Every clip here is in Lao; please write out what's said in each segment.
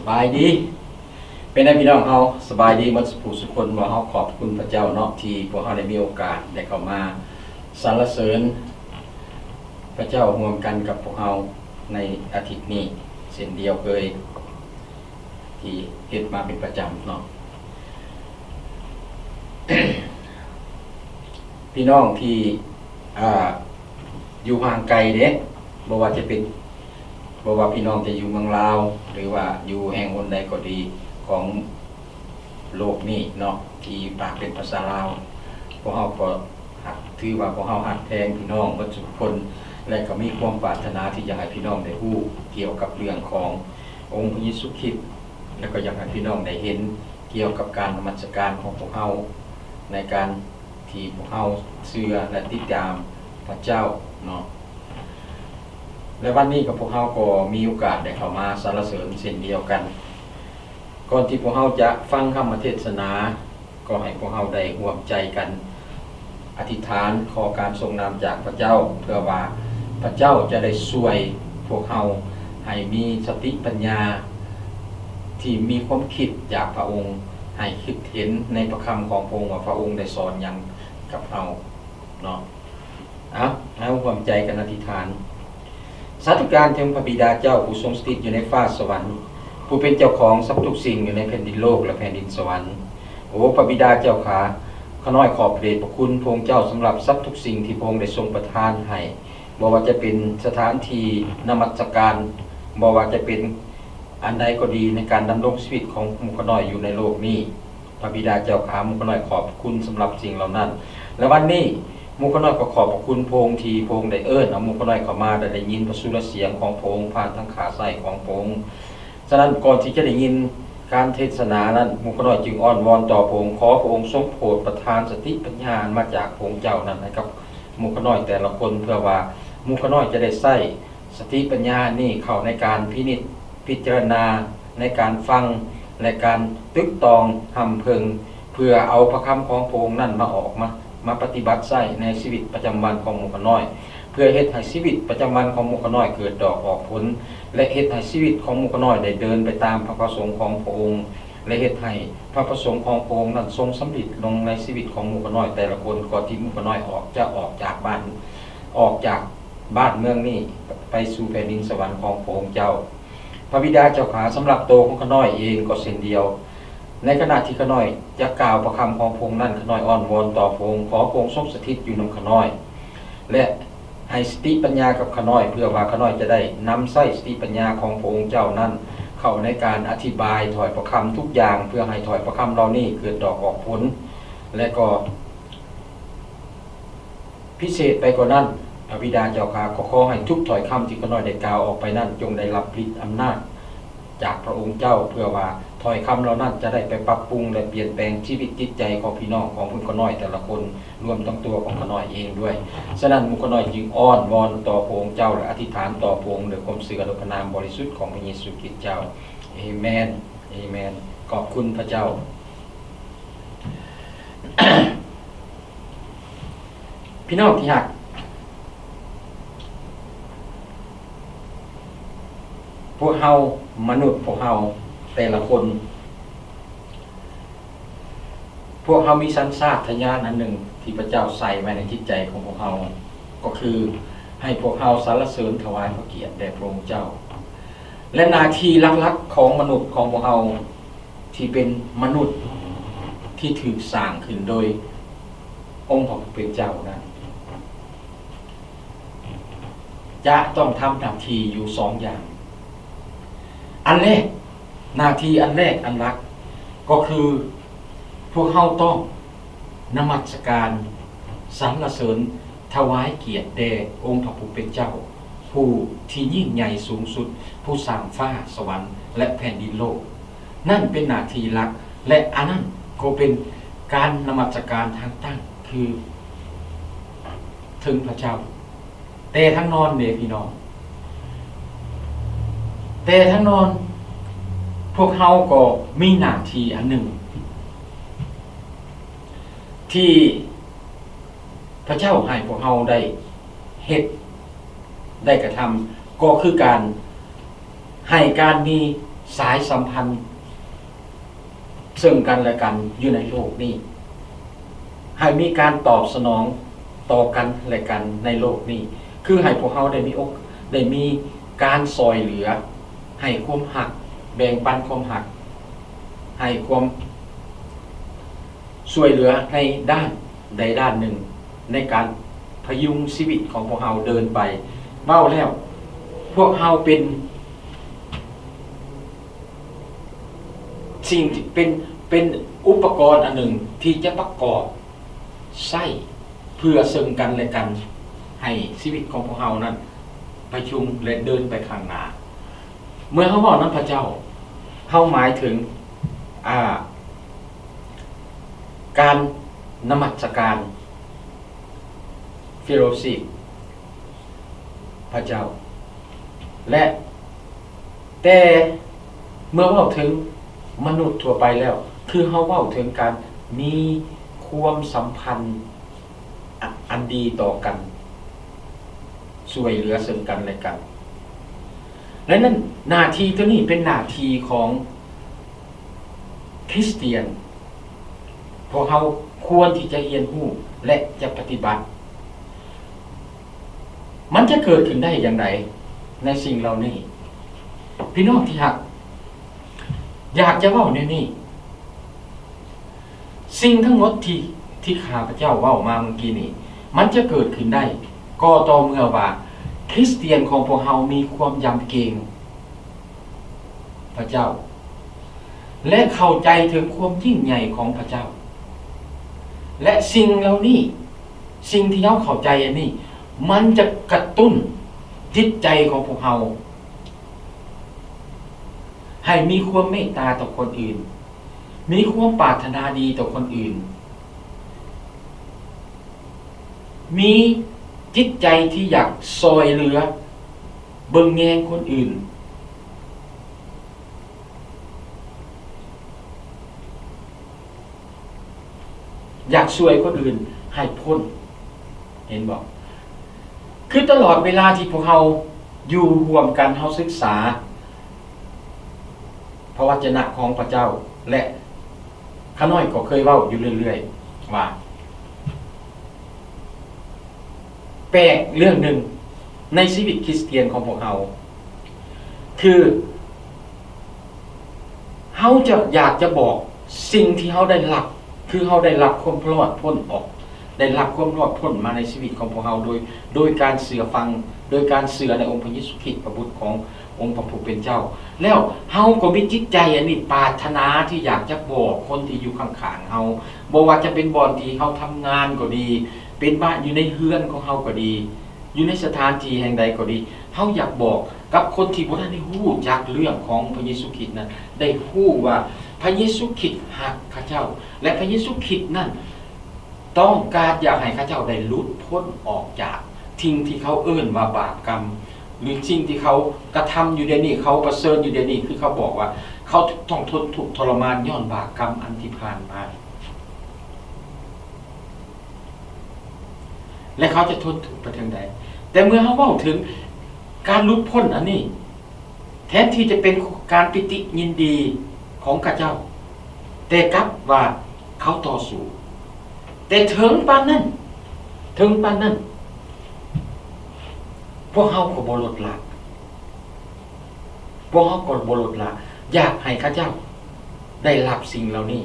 ສະບາຍດີ ເປັນໃດພີ່ນ້ອງເຮົາ ສະບາຍດີໝົດສູ່ຜູ້ສູ່ຄົນບໍ່? ເຮົາຂອບຄຸນພະເຈົ້າເນາະ ທີ່ພວກເຮົາໄດ້ມີໂອກາດໄດ້ເຂົ້າມາສັນລະເສີນພະເຈົ້າຮ່ວມກັນກັບພວກເຮົາໃນອາທິດນີ້ ເຊັ່ນດຽວເຄີຍທີ່ເຮັດມາເປັນປະຈຳເນາະ. ພີ່ນ້ອງທີ່ ອ່າ ຢູ່ຫ່າງໄກເດ້ ບໍ່ວ່າຈະເປັນ ບໍ່ວ່າພີ່ນ້ອງຈະຢູ່ເມືອງລາວ ຫຼືວ່າຢູ່ແຫ່ງຫົນໃດກໍດີຂອງໂລກນີ້ເນາະ ທີ່ປາກເປັນພາສາລາວ, ພວກເຮົາກໍຮັກ ຖືວ່າພວກເຮົາຮັກແພງພີ່ນ້ອງເບິດທຸກຄົນ ແລະ ກໍມີຄວາມປາດຖະໜາທີ່ຢາກໃຫ້ພີ່ນ້ອງໄດ້ຮູ້ກ່ຽວກັບເລື່ອງຂອງອົງພະເຢຊູຄຣິດ ແລະ ກໍຢາກໃຫ້ພີ່ນ້ອງໄດ້ເຫັນກ່ຽວກັບການນະມັດສະການຂອງພວກເຮົາ ໃນການ ທີ່ພວກເຮົາເຊື່ອ ແລະ ຕິດຕາມພະເຈົ້າເນາະ ແລະ ວັນນີ້ກໍ ພວກເຮົາກໍມີໂອກາດໄດ້ເຂົ້າມາສັນລະເສີນເຊັ່ນດຽວກັນ. ກ່ອນທີ່ພວກເຮົາຈະຟັງຄຳເທດສະໜາ, ກໍໃຫ້ພວກເຮົາໄດ້ຮ່ວມໃຈກັນອະທິຖານຂໍການຊົງນຳຈາກພະເຈົ້າ, ເພື່ອວ່າພະເຈົ້າຈະໄດ້ຊ່ວຍພວກເຮົາໃຫ້ມີສະຕິປັນຍາທີ່ມີຄວາມຄິດຈາກພະອົງ, ໃຫ້ຄິດເຫັນໃນພະຄຳຂອງພະອົງວ່າພະອົງໄດ້ສອນຫຍັງ ກັບເຮົາເນາະ. ເອົາ, ເຮົາຮ່ວມໃຈກັນອະທິຖານ. ສາທຸການເຖິງພະບິດາເຈົ້າ ຜູ້ຊົງສະຖິດຢູ່ໃນຟ້າສະຫວັນ, ຜູ້ເປັນເຈົ້າຂອງສັບທຸກສິ່ງຢູ່ໃນແຜ່ນດິນໂລກ ແລະ ແຜ່ນດິນສະຫວັນ. ໂອ ພະບິດາເຈົ້າຂ້າ, ຂ້ານ້ອຍຂອບພະເດດພະຄຸນພະອົງເຈົ້າສຳລັບສັບທຸກສິ່ງທີ່ພະອົງໄດ້ຊົງປະທານໃຫ້, ບໍ່ວ່າຈະເປັນສະຖານທີ່ນະມັດສະການ, ບໍ່ວ່າຈະເປັນ ອັນໃດກໍດີໃນການດຳລົງຊີວິດຂອງໝູ່ຂ້ານ້ອຍຢູ່ໃນໂລກນີ້. ພະບິດາເຈົ້າຂ້າ, ໝູ່ຂ້ານ້ອຍຂອບຄຸນສຳລັບສິ່ງເຫຼົ່ານັ້ນ ແລະ ວັນນີ້ໝູ່ຂ້ານ້ອຍກໍຂອບພະຄຸນພະອົງທີ່ພະອົງໄດ້ເອີ້ນເອົາໝູ່ຂ້ານ້ອຍເຂົ້າມາ ແລະ ໄດ້ຍິນພະສຸລະສຽງຂອງພະອົງຜ່ານທາງຂາຊ້າຍຂອງພະອົງ. ສະນັ້ນ, ກ່ອນທີ່ຈະໄດ້ຍິນການເທດສະໜານັ້ນ, ໝູ່ຂ້ານ້ອຍຈຶ່ງອ້ອນວອນຕໍ່ພະອົງ, ຂໍພະອົງຊົງໂປດປະທານສະຕິປັນຍາອັນມາຈາກພະອົງເຈົ້ານັ້ນໃຫ້ກັບໝູ່ຂ້ານ້ອຍແຕ່ລະຄົນ, ເພື່ອວ່າໝູ່ຂ້ານ້ອຍຈະໄດ້ໃຊ້ ສະຕິປັນຍານີ້ເຂົ້າໃນການພິນິດພິຈາລະນາ, ໃນການຟັງ ແລະ ການຕຶກຕອງຮ່ຳເພິ່ງ, ເພື່ອເອົາພະຄຳຂອງພະອົງນັ້ນມາອອກມາ, ມາປະຕິບັດໃຊ້ໃນຊີວິດປະຈຳວັນຂອງໝູ່ຂ້ານ້ອຍ, ເພື່ອເຮັດໃຫ້ຊີວິດປະຈຳວັນຂອງໝູ່ຂ້ານ້ອຍເກີດດອກອອກຜົນ ແລະ ເຮັດໃຫ້ຊີວິດຂອງໝູ່ຂ້ານ້ອຍໄດ້ເດີນໄປຕາມພະປະສົງຂອງພະອົງ ແລະ ເຮັດໃຫ້ພະປະສົງຂອງພະອົງນັ້ນຊົງສຳເລັດລົງໃນຊີວິດຂອງໝູ່ຂ້ານ້ອຍແຕ່ລະຄົນ ກ່ອນທີ່ໝູ່ຂ້ານ້ອຍອອກ ຈະອອກຈາກບ້ານ, ອອກຈາກບ້ານເມືອງນີ້ ໄປສູ່ແຜ່ນດິນສະຫວັນຂອງພະອົງເຈົ້າ. ພະບິດາເຈົ້າຂ້າ, ສຳລັບໂຕຂອງຂ້ານ້ອຍເອງກໍເຊັ່ນດຽວ, ໃນຂະນະທີ່ຂ້ານ້ອຍຈະກ່າວພະຄຳຂອງພະອົງນັ້ນ, ຂ້ານ້ອຍອ້ອນວອນຕໍ່ພະອົງ, ຂໍພະອົງຊົງສະຖິດຢູ່ນຳຂ້ານ້ອຍ ແລະ ໃຫ້ສະຕິປັນຍາກັບຂ້ານ້ອຍ, ເພື່ອວ່າຂ້ານ້ອຍຈະໄດ້ນຳໃຊ້ສະຕິປັນຍາຂອງພະອົງເຈົ້ານັ້ນ ເຂົ້າໃນການອະທິບາຍຖ້ອຍພະຄຳທຸກຢ່າງ, ເພື່ອໃຫ້ຖ້ອຍພະຄຳເຫຼົ່ານີ້ເກີດດອກອອກຜົນ. ແລະກໍພິເສດໄປກວ່ານັ້ນ, ພະບິດາເຈົ້າຂ້າ, ກໍຂໍໃຫ້ທຸກຖ້ອຍຄຳທີ່ຂ້ານ້ອຍໄດ້ກ່າວອອກໄປນັ້ນ ຈົ່ງໄດ້ຮັບລິດອຳນາດ ຈາກພະອົງເຈົ້າ, ເພື່ອວ່າຖ້ອຍຄຳເຫຼົ່ານັ້ນຈະໄດ້ໄປປັບປຸງ ແລະ ປ່ຽນແປງຊີວິດຈິດໃຈຂອງພີ່ນ້ອງຂອງໝູ່ຂ້ານ້ອຍແຕ່ລະຄົນ, ລວມທັງຕົວຂອງຂ້ານ້ອຍເອງດ້ວຍ. ສະນັ້ນ, ໝູ່ຂ້ານ້ອຍຈຶ່ງອ້ອນວອນຕໍ່ພະອົງເຈົ້າ ແລະ ອະທິຖານຕໍ່ພະອົງດ້ວຍຄວາມເຊື່ອໃນພະນາມບໍລິສຸດຂອງພະເຢຊູຄຣິດເຈົ້າ. ເອແມນ, ເອແມນ. ຂອບຄຸນພະເຈົ້າ. ພີ່ນ້ອງທີ່ຮັກ, ພວກເຮົາ ມະນຸດພວກເຮົາແຕ່ລະຄົນ, ພວກເຮົາມີສັນຊາດຕະຍານອັນໜຶ່ງທີ່ພະເຈົ້າໃສ່ໄວ້ໃນຈິດໃຈຂອງພວກເຮົາ, ກໍຄືໃຫ້ພວກເຮົາສັນລະເສີນຖວາຍພະກຽດແດ່ພະອົງເຈົ້າ. ແລະ ໜ້າທີ່ຫຼັກໆຂອງມະນຸດຂອງພວກເຮົາ ທີ່ເປັນມະນຸດທີ່ຖືກສ້າງຂຶ້ນໂດຍອົງພະຜູ້ເປັນເຈົ້ານັ້ນ ຈະຕ້ອງທຳໜ້າທີ່ຢູ່ສອງຢ່າງ. ອັນແລກ, ໜ້າທີ່ອັນແລກອັນຫຼັກ ກໍຄືພວກເຮົາຕ້ອງນະມັດສະການ, ສັນລະເສີນ, ຖວາຍກຽດແດ່ອົງພະຜູ້ເປັນເຈົ້າ, ຜູ້ທີ່ຍິ່ງໃຫຍ່ສູງສຸດ, ຜູ້ສ້າງຟ້າສະຫວັນ ແລະ ແຜ່ນດິນໂລກ. ນັ້ນເປັນໜ້າທີ່ຫຼັກ ແລະ ອັນນັ້ນກໍເປັນການນະມັດສະການທາງຕັ້ງ ຄື ເຖິງພະເຈົ້າ. ແຕ່ທາງນອນເດ ພີ່ນ້ອງ, ແຕ່ທາງນອນ ພວກເຮົາກໍມີໜ້າທີ່ອັນໜຶ່ງ ທີ່ພະເຈົ້າໃຫ້ພວກເຮົາໄດ້ເຮັດ ໄດ້ກະທຳ ກໍຄືການໃຫ້ການມີ ສາຍສຳພັນເຊິ່ງກັນແລະກັນຢູ່ໃນໂລກນີ້, ໃຫ້ມີການຕອບສະໜອງຕໍ່ກັນແລະກັນໃນໂລກນີ້, ຄືໃຫ້ພວກເຮົາໄດ້ມີອົກ ໄດ້ມີການຊ່ອຍເຫຼືອ, ໃຫ້ຄວາມຮັກ, ແບ່ງປັນຄວາມຮັກ, ໃຫ້ຄວາມຊ່ວຍເຫຼືອໃນດ້ານໃດດ້ານໜຶ່ງ ໃນການພະຍຸງຊີວິດຂອງພວກເຮົາເດີນໄປ. ເວົ້າແລ້ວ, ພວກເຮົາເປັນ ສິ່ງທີ່ເປັນ ເປັນອຸປະກອນອັນໜຶ່ງທີ່ຈະປະກອບໃຊ້ເພື່ອເຊິ່ງກັນແລະກັນ ໃຫ້ຊີວິດຂອງພວກເຮົານັ້ນປະຍຸງ ແລະ ເດີນໄປຂ້າງໜ້າ. ເມື່ອເຮົາເວົ້ານຳພະເຈົ້າ, ເຮົາໝາຍເຖິງ ອ່າ ການນະມັດສະການ fellowship ພະເຈົ້າ ແລະ ແຕ່ເມື່ອເວົ້າເຖິງມະນຸດທົ່ວໄປແລ້ວ, ຄືເຮົາເວົ້າເຖິງການມີຄວາມສຳພັນ ອ- ອັນດີຕໍ່ກັນ, ຊ່ວຍເຫຼືອເຊິ່ງກັນແລະກັນ. ແລະນັ້ນ, ໜ້າທີ່ໂຕນີ້ເປັນໜ້າທີ່ຂອງຄຣິສຕຽນ. ພວກເຮົາຄວນທີ່ຈະຮຽນຮູ້ ແລະ ຈະປະຕິບັດ. ມັນຈະເກີດຂຶ້ນໄດ້ຢ່າງໃດໃນສິ່ງເຫຼົ່ານີ້? ພີ່ນ້ອງທີ່ຮັກ, ຢາກຈະເວົ້າແນວນີ້. ສິ່ງທັງໝົດທີ່ ທີ່ຂ້າພະເຈົ້າເວົ້າມາເມື່ອກີ້ນີ້, ມັນຈະເກີດຂຶ້ນໄດ້ກໍຕໍ່ເມື່ອວ່າຄຣິສຕຽນຂອງພວກເຮົາມີຄວາມຢຳເກງພະເຈົ້າ ແລະ ເຂົ້າໃຈເຖິງຄວາມຍິ່ງໃຫຍ່ຂອງພະເຈົ້າ. ແລະ ສິ່ງເຫຼົ່ານີ້, ສິ່ງທີ່ເຮົາເຂົ້າໃຈອັນນີ້, ມັນຈະກະຕຸ້ນຈິດໃຈຂອງພວກເຮົາ ໃຫ້ມີຄວາມເມດຕາຕໍ່ຄົນອື່ນ, ມີຄວາມປາດຖະໜາດີຕໍ່ຄົນອື່ນ, ມີຈິດໃຈທີ່ຢາກຊ່ອຍເຫຼືອເບິ່ງແຍງຄົນອື່ນ, ຢາກຊ່ວຍຄົນອື່ນໃຫ້ພົ້ນ. ເຫັນບໍ່? ຄືຕະຫຼອດເວລາທີ່ພວກເຮົາຢູ່ຮ່ວມກັນ, ເຮົາສຶກສາພະວະຈະນະຂອງພະເຈົ້າ ແລະ ຂ້ານ້ອຍກໍເຄີຍເວົ້າຢູ່ເລື້ອຍໆວ່າ ແປກເລື່ອງໜຶ່ງໃນຊີວິດຄຣິສຕຽນຂອງພວກເຮົາ ຄື ເຮົາຈະຢາກຈະບອກສິ່ງທີ່ເຮົາໄດ້ຮັບ, ຄືເຮົາໄດ້ຮັບຄວາມລອດພົ້ນອອກ, ໄດ້ຮັບຄວາມລອດພົ້ນມາໃນຊີວິດຂອງພວກເຮົາໂດຍ, ໂດຍການເຊື່ອຟັງ, ໂດຍການເຊື່ອໃນອົງພະເຢຊູຄຣິດ ພະບຸດຂອງອົງພະຜູ້ເປັນເຈົ້າ. ແລ້ວເຮົາກໍມີຈິດໃຈອັນນີ້ ປາດຖະໜາທີ່ຢາກຈະບອກຄົນທີ່ຢູ່ຂ້າງໆເຮົາ, ບໍ່ວ່າຈະເປັນບ່ອນທີ່ເຮົາທຳງານກໍດີ, ເປັນບ້ານຢູ່ໃນເຮືອນຂອງເຮົາກໍດີ, ຢູ່ໃນສະຖານທີ່ແຫ່ງໃດກໍດີ, ເຮົາຢາກບອກກັບຄົນທີ່ບໍ່ທັນໄດ້ຮູ້ຈັກເລື່ອງຂອງພະເຢຊູຄຣິດນັ້ນ ໄດ້ຮູ້ວ່າພະເຢຊູຄຣິດຮັກເຂົາເຈົ້າ ແລະ ພະເຢຊູຄຣິດນັ້ນຕ້ອງການຢາກໃຫ້ເຂົາເຈົ້າໄດ້ຫຼຸດພົ້ນອອກຈາກສິ່ງທີ່ເຂົາເອີ້ນວ່າບາບກຳ ຫຼື ສິ່ງທີ່ເຂົາກະທຳຢູ່ດຽວນີ້, ເຂົາປະເຊີນຢູ່ດຽວນີ້, ຄືເຂົາບອກວ່າເຂົາຕ້ອງທົນທຸກທໍລະມານຍ້ອນບາບກຳອັນທີ່ຜ່ານມາ. ແລະ ເຂົາຈະທົນທຸກໄປເຖິງໃດ? ແຕ່ເມື່ອເຮົາເວົ້າເຖິງການຫຼຸດພົ້ນອັນນີ້, ແທນທີ່ຈະເປັນການປີຕິຍິນດີຂອງເຂົາເຈົ້າ, ແຕ່ກັບວ່າເຂົາຕໍ່ສູ້. ແຕ່ເຖິງປານນັ້ນ, ເຖິງປານນັ້ນ, ພວກເຮົາກໍບໍ່ລົດລະ. ພວກເຮົາກໍບໍ່ລົດລະ ຢາກໃຫ້ເຂົາເຈົ້າໄດ້ຮັບສິ່ງເຫຼົ່ານີ້.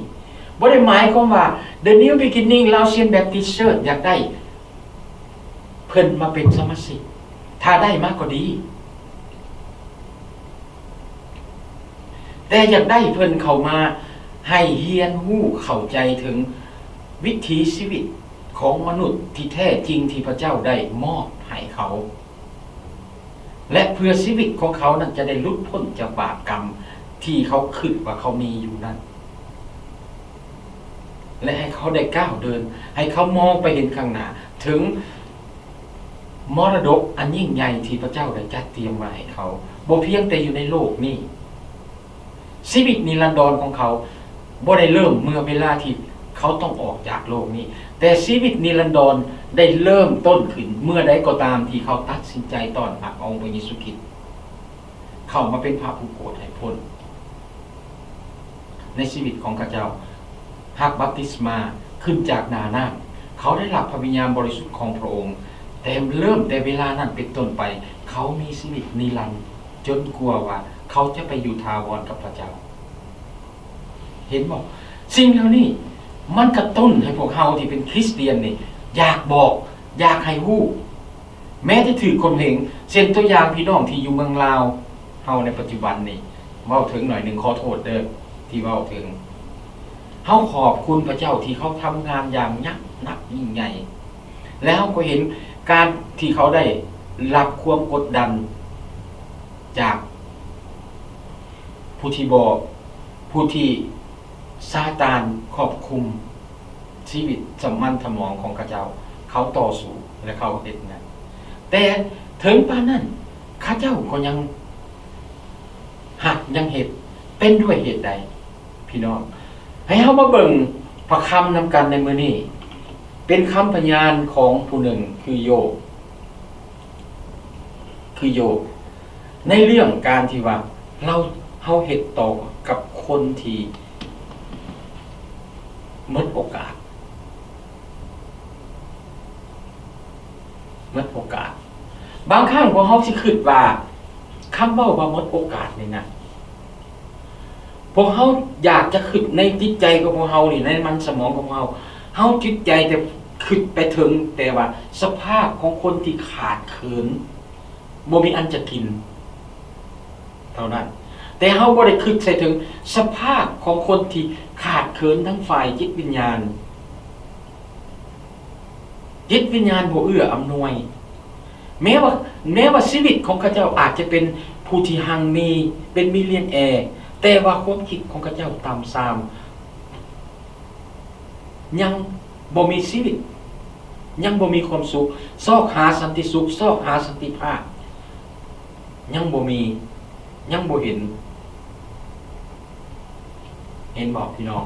ບໍ່ໄດ້ໝາຍຄວາມວ່າ The New Beginning Laotian Baptist Church ຢາກໄດ້ເພິ່ນມາເປັນສະມາຊິກ, ຖ້າໄດ້ມາກໍດີ, ແຕ່ຢາກໄດ້ເພິ່ນເຂົ້າມາໃຫ້ຮຽນຮູ້ເຂົ້າໃຈເຖິງວິຖີຊີວິດຂອງມະນຸດທີ່ແທ້ຈິງທີ່ພະເຈົ້າໄດ້ມອບໃຫ້ເຂົາ. ແລະ ເພື່ອຊີວິດຂອງເຂົານັ້ນຈະໄດ້ຫຼຸດພົ້ນຈາກບາບກຳທີ່ເຂົາຄິດວ່າເຂົາມີຢູ່ນັ້ນ ແລະ ໃຫ້ເຂົາໄດ້ກ້າວເດີນ, ໃຫ້ເຂົາມອງໄປເຫັນຂ້າງໜ້າເຖິງມໍລະດົກອັນຍິ່ງໃຫຍ່ທີ່ພະເຈົ້າໄດ້ຈັດຕຽມໄວ້ໃຫ້ເຂົາ, ບໍ່ພຽງແຕ່ຢູ່ໃນໂລກນີ້. ຊີວິດນິລັນດອນຂອງເຂົາບໍ່ໄດ້ເລີ່ມເມື່ອເວລາທີ່ເຂົາຕ້ອງອອກຈາກໂລກນີ້, ແຕ່ຊີວິດນິລັນດອນໄດ້ເລີ່ມຕົ້ນຂຶ້ນເມື່ອໃດກໍຕາມທີ່ເຂົາຕັດສິນໃຈຕ້ອນຮັບອົງພະເຢຊູຄຣິດເຂົ້າມາເປັນພະຜູ້ໂປດໃຫ້ພົ້ນ. ໃນຊີວິດຂອງເຂົາເຈົ້າ ຮັບບັບຕິສມາຂຶ້ນຈາກໜ້ານ້ຳ, ເຂົາໄດ້ຮັບພະວິນຍານບໍລິສຸດຂອງພະອົງ, ແຕ່ເລີ່ມແຕ່ເວລານັ້ນເປັນຕົ້ນໄປ ເຂົາມີຊີວິດນິລັນ ຈົນກວ່າວ່າເຂົາຈະໄປຢູ່ຖາວອນກັບພະເຈົ້າ. ເຫັນບໍ່? ສິ່ງເຫຼົ່ານີ້ມັນກະຕຸ້ນໃຫ້ພວກເຮົາທີ່ເປັນຄຣິສຕຽນນີ້ ຢາກບອກ ຢາກໃຫ້ຮູ້ ແມ້ຈະຖືກຂົ່ມເຫງ ເຊັ່ນຕົວຢ່າງພີ່ນ້ອງທີ່ຢູ່ເມືອງລາວເຮົາໃນປັດຈຸບັນນີ້ ເວົ້າເຖິງໜ້ອຍໜຶ່ງ ຂໍໂທດເດີທີ່ເວົ້າເຖິງ. ເຮົາຂອບຄຸນພະເຈົ້າທີ່ເຂົາທຳງານຢ່າງໜັກໜັກຍິ່ງໃຫຍ່ ແລະ ເຮົາກໍເຫັນການທີ່ເຂົາໄດ້ຮັບຄວາມກົດດັນຈາກຜູ້ທີ່ບໍ່ ຜູ້ທີ່ຊາຕານຄວບຄຸມຊີວິດສະໝອງສະໝອງຂອງເຂົາເຈົ້າ, ເຂົາຕໍ່ສູ້ ແລະ ເຂົາເຮັດງານ. ແຕ່ເຖິງປານນັ້ນ ເຂົາເຈົ້າກໍຍັງຮັກ ຍັງເຮັດ. ເປັນດ້ວຍເຫດໃດ? ພີ່ນ້ອງ, ໃຫ້ເຮົາມາເບິ່ງພະຄຳນຳກັນໃນມື້ນີ້. ເປັນຄຳພະຍານຂອງຜູ້ໜຶ່ງ ຄືໂຢບ ຄືໂຢບ ໃນເລື່ອງການທີ່ວ່າເຮົາ ເຮົາເຮັດຕໍ່ກັບຄົນທີ່ໝົດໂອກາດ ໝົດໂອກາດ. ບາງຄັ້ງພວກເຮົາຊິຄິດວ່າ ຄຳເວົ້າວ່າໝົດໂອກາດນີ້ນະ ພວກເຮົາຢາກຈະຄິດໃນຈິດໃຈຂອງພວກເຮົານີ້ ໃນມັນສະໝອງຂອງເຮົາ, ເຮົາຈິດໃຈແຕ່ຄິດໄປເຖິງແຕ່ວ່າສະພາບຂອງຄົນທີ່ຂາດເຂີນ ບໍ່ມີອັນຈະກິນເທົ່ານັ້ນ, ແຕ່ເຮົາບໍ່ໄດ້ຄິດໃສ່ເຖິງສະພາບຂອງຄົນທີ່ຂາດເຂີນທາງຝ່າຍຈິດວິນຍານ. ຈິດວິນຍານບໍ່ເອື້ອອຳນວຍ. ແມ້ວ່າ ແມ້ວ່າຊີວິດຂອງເຂົາເຈົ້າອາດຈະເປັນຜູ້ທີ່ຮັ່ງມີ ເປັນມິລຽນແອ, ແຕ່ວ່າຄວາມຄິດຂອງເຂົາເຈົ້າຕ່ຳຊາມ, ຍັງບໍ່ມີຊີວິດ, ຍັງບໍ່ມີຄວາມສຸກ, ຊອກຫາສັນຕິສຸກ, ຊອກຫາສັນຕິພາບ, ຍັງບໍ່ມີ, ຍັງບໍ່ເຫັນ. ເຫັນບໍ່ພີ່ນ້ອງ?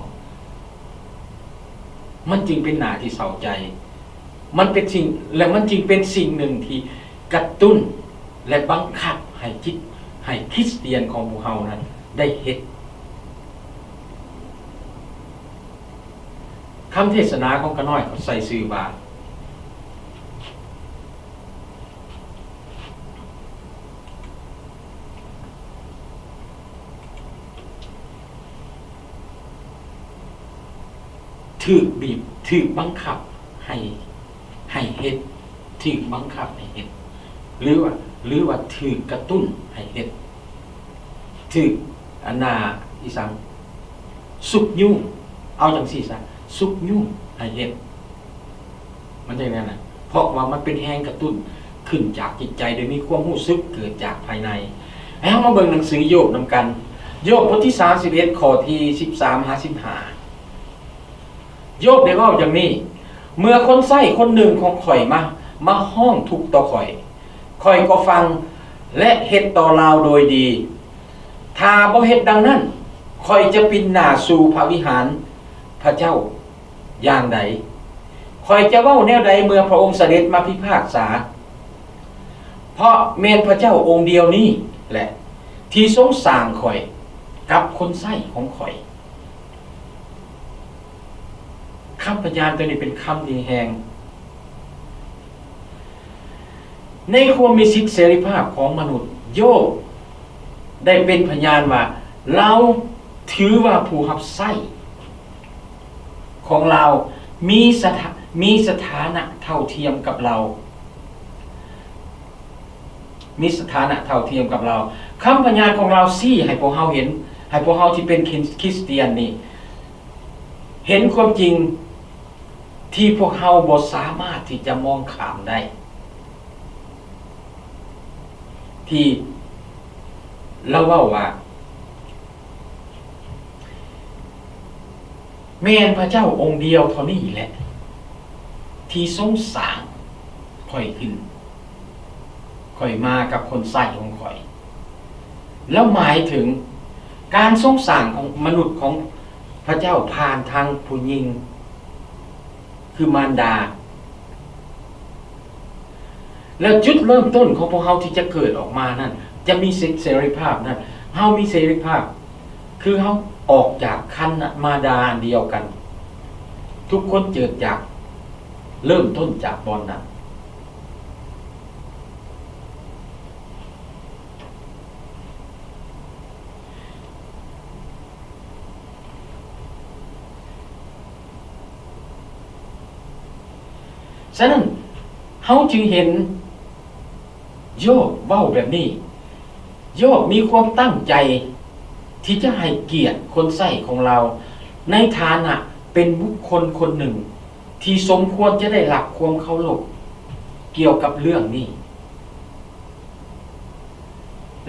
ມັນຈຶ່ງເປັນໜ້າທີ່ເສົ້າໃຈ. ມັນເປັນສິ່ງ ແລະ ມັນຈຶ່ງເປັນສິ່ງໜຶ່ງທີ່ກະຕຸ້ນ ແລະ ບັງຄັບໃຫ້ຈິດ ໃຫ້ຄຣິສຕຽນຂອງພວກເຮົານັ້ນໄດ້ເຮັດ. ຄຳເທດສະໜາຂອງກະນ້ອຍເຂົາໃສ່ຊື່ວ່າ ຖືກບີບ ຖືກບັງຄັບໃຫ້ ໃຫ້ເຮັດ, ຖືກບັງຄັບໃຫ້ເຮັດ ຫຼືວ່າ ຫຼືວ່າຖືກກະຕຸ້ນໃຫ້ເຮັດ, ຖືກ ອັນນ່າ ອີຫຍັງ ຊຸກຍູ້, ເອົາຈັ່ງຊີ້ຊະ, ຊຸກຍູ້ໃຫ້ເຮັດ. ມັນຈັ່ງນັ້ນນະ ເພາະວ່າມັນເປັນແຮງກະຕຸ້ນຂຶ້ນຈາກຈິດໃຈ ໂດຍມີຄວາມຮູ້ສຶກເກີດຈາກພາຍໃນ. ໃຫ້ເຮົາມາເບິ່ງໜັງສືໂຢບນຳກັນ. ໂຢບບົດທີສາມສິບເອັດ ຂໍ້ທີສິບສາມຫາສິບຫ້າ. ໂຢບໄດ້ເວົ້າຢ່າງນີ້, ເມື່ອຄົນໃຊ້ຄົນໜຶ່ງຂອງຂ້ອຍມາ ມາຮ້ອງທຸກຕໍ່ຂ້ອຍ, ຂ້ອຍກໍຟັງ ແລະ ເຮັດຕໍ່ລາວໂດຍດີ. ຖ້າບໍ່ເຮັດດັ່ງນັ້ນ, ຂ້ອຍຈະປິ່ນໜ້າສູ່ພະວິຫານພະເຈົ້າ ຢ່າງໃດ? ຂ້ອຍຈະເວົ້າແນວໃດເມື່ອພະອົງສະເດັດມາພິພາກສາ? ເພາະແມ່ນພະເຈົ້າອົງດຽວນີ້ແຫຼະ ທີ່ຊົງສ້າງຂ້ອຍກັບຄົນໃຊ້ຂອງຂ້ອຍ. ຄຳພະຍານຕົວນີ້ເປັນຄຳທີ່ແຮງ. ໃນຄວາມມີສິດເສລີພາບຂອງມະນຸດ, ໂຢບໄດ້ເປັນພະຍານວ່າ ລາວຖືວ່າຜູ້ຮັບໃຊ້ຂອງລາວມີສະຖາ ມີສະຖານະເທົ່າທຽມກັບລາວ, ມີສະຖານະເທົ່າທຽມກັບລາວ. ຄຳພະຍານຂອງລາວຊີ້ໃຫ້ພວກເຮົາເຫັນ, ໃຫ້ພວກເຮົາທີ່ເປັນຄຣິສ ຄຣິສຕຽນນີ້ເຫັນຄວາມຈິງ ທີ່ພວກເຮົາບໍ່ສາມາດທີ່ຈະມອງຂ້າມໄດ້, ທີ່ລາວເວົ້າວ່າ ແມ່ນພະເຈົ້າອົງດຽວເທົ່ານີ້ແຫຼະ ທີ່ຊົງສ້າງຂ້ອຍຂຶ້ນ ຂ້ອຍມາກັບຄົນໃຊ້ຂອງຂ້ອຍ. ແລ້ວໝາຍເຖິງການຊົງສ້າງຂອງມະນຸດຂອງພະເຈົ້າຜ່ານທາງຜູ້ຍິງ ຄືມານດາ. ແລ້ວຈຸດເລີ່ມຕົ້ນຂອງພວກເຮົາທີ່ຈະເກີດອອກມານັ້ນ ຈະມີສິດເສລີພາບນັ້ນ ເຮົາມີເສລີພາບ ຄືເຮົາ ອອກຈາກຄັນມາດາອັນດຽວກັນ. ທຸກຄົນເກີດຈາກ ເລີ່ມຕົ້ນຈາກບ່ອນນັ້ນ. ສະນັ້ນ ເຮົາຈຶ່ງເຫັນໂຢບເວົ້າແບບນີ້. ໂຢບມີຄວາມຕັ້ງໃຈທີ່ຈະໃຫ້ກຽດຄົນໃຊ້ຂອງລາວ ໃນຖານະເປັນບຸກຄົນຄົນໜຶ່ງທີ່ສົມຄວນຈະໄດ້ຮັບຄວາມເຄົາລົບກ່ຽວກັບເລື່ອງນີ້.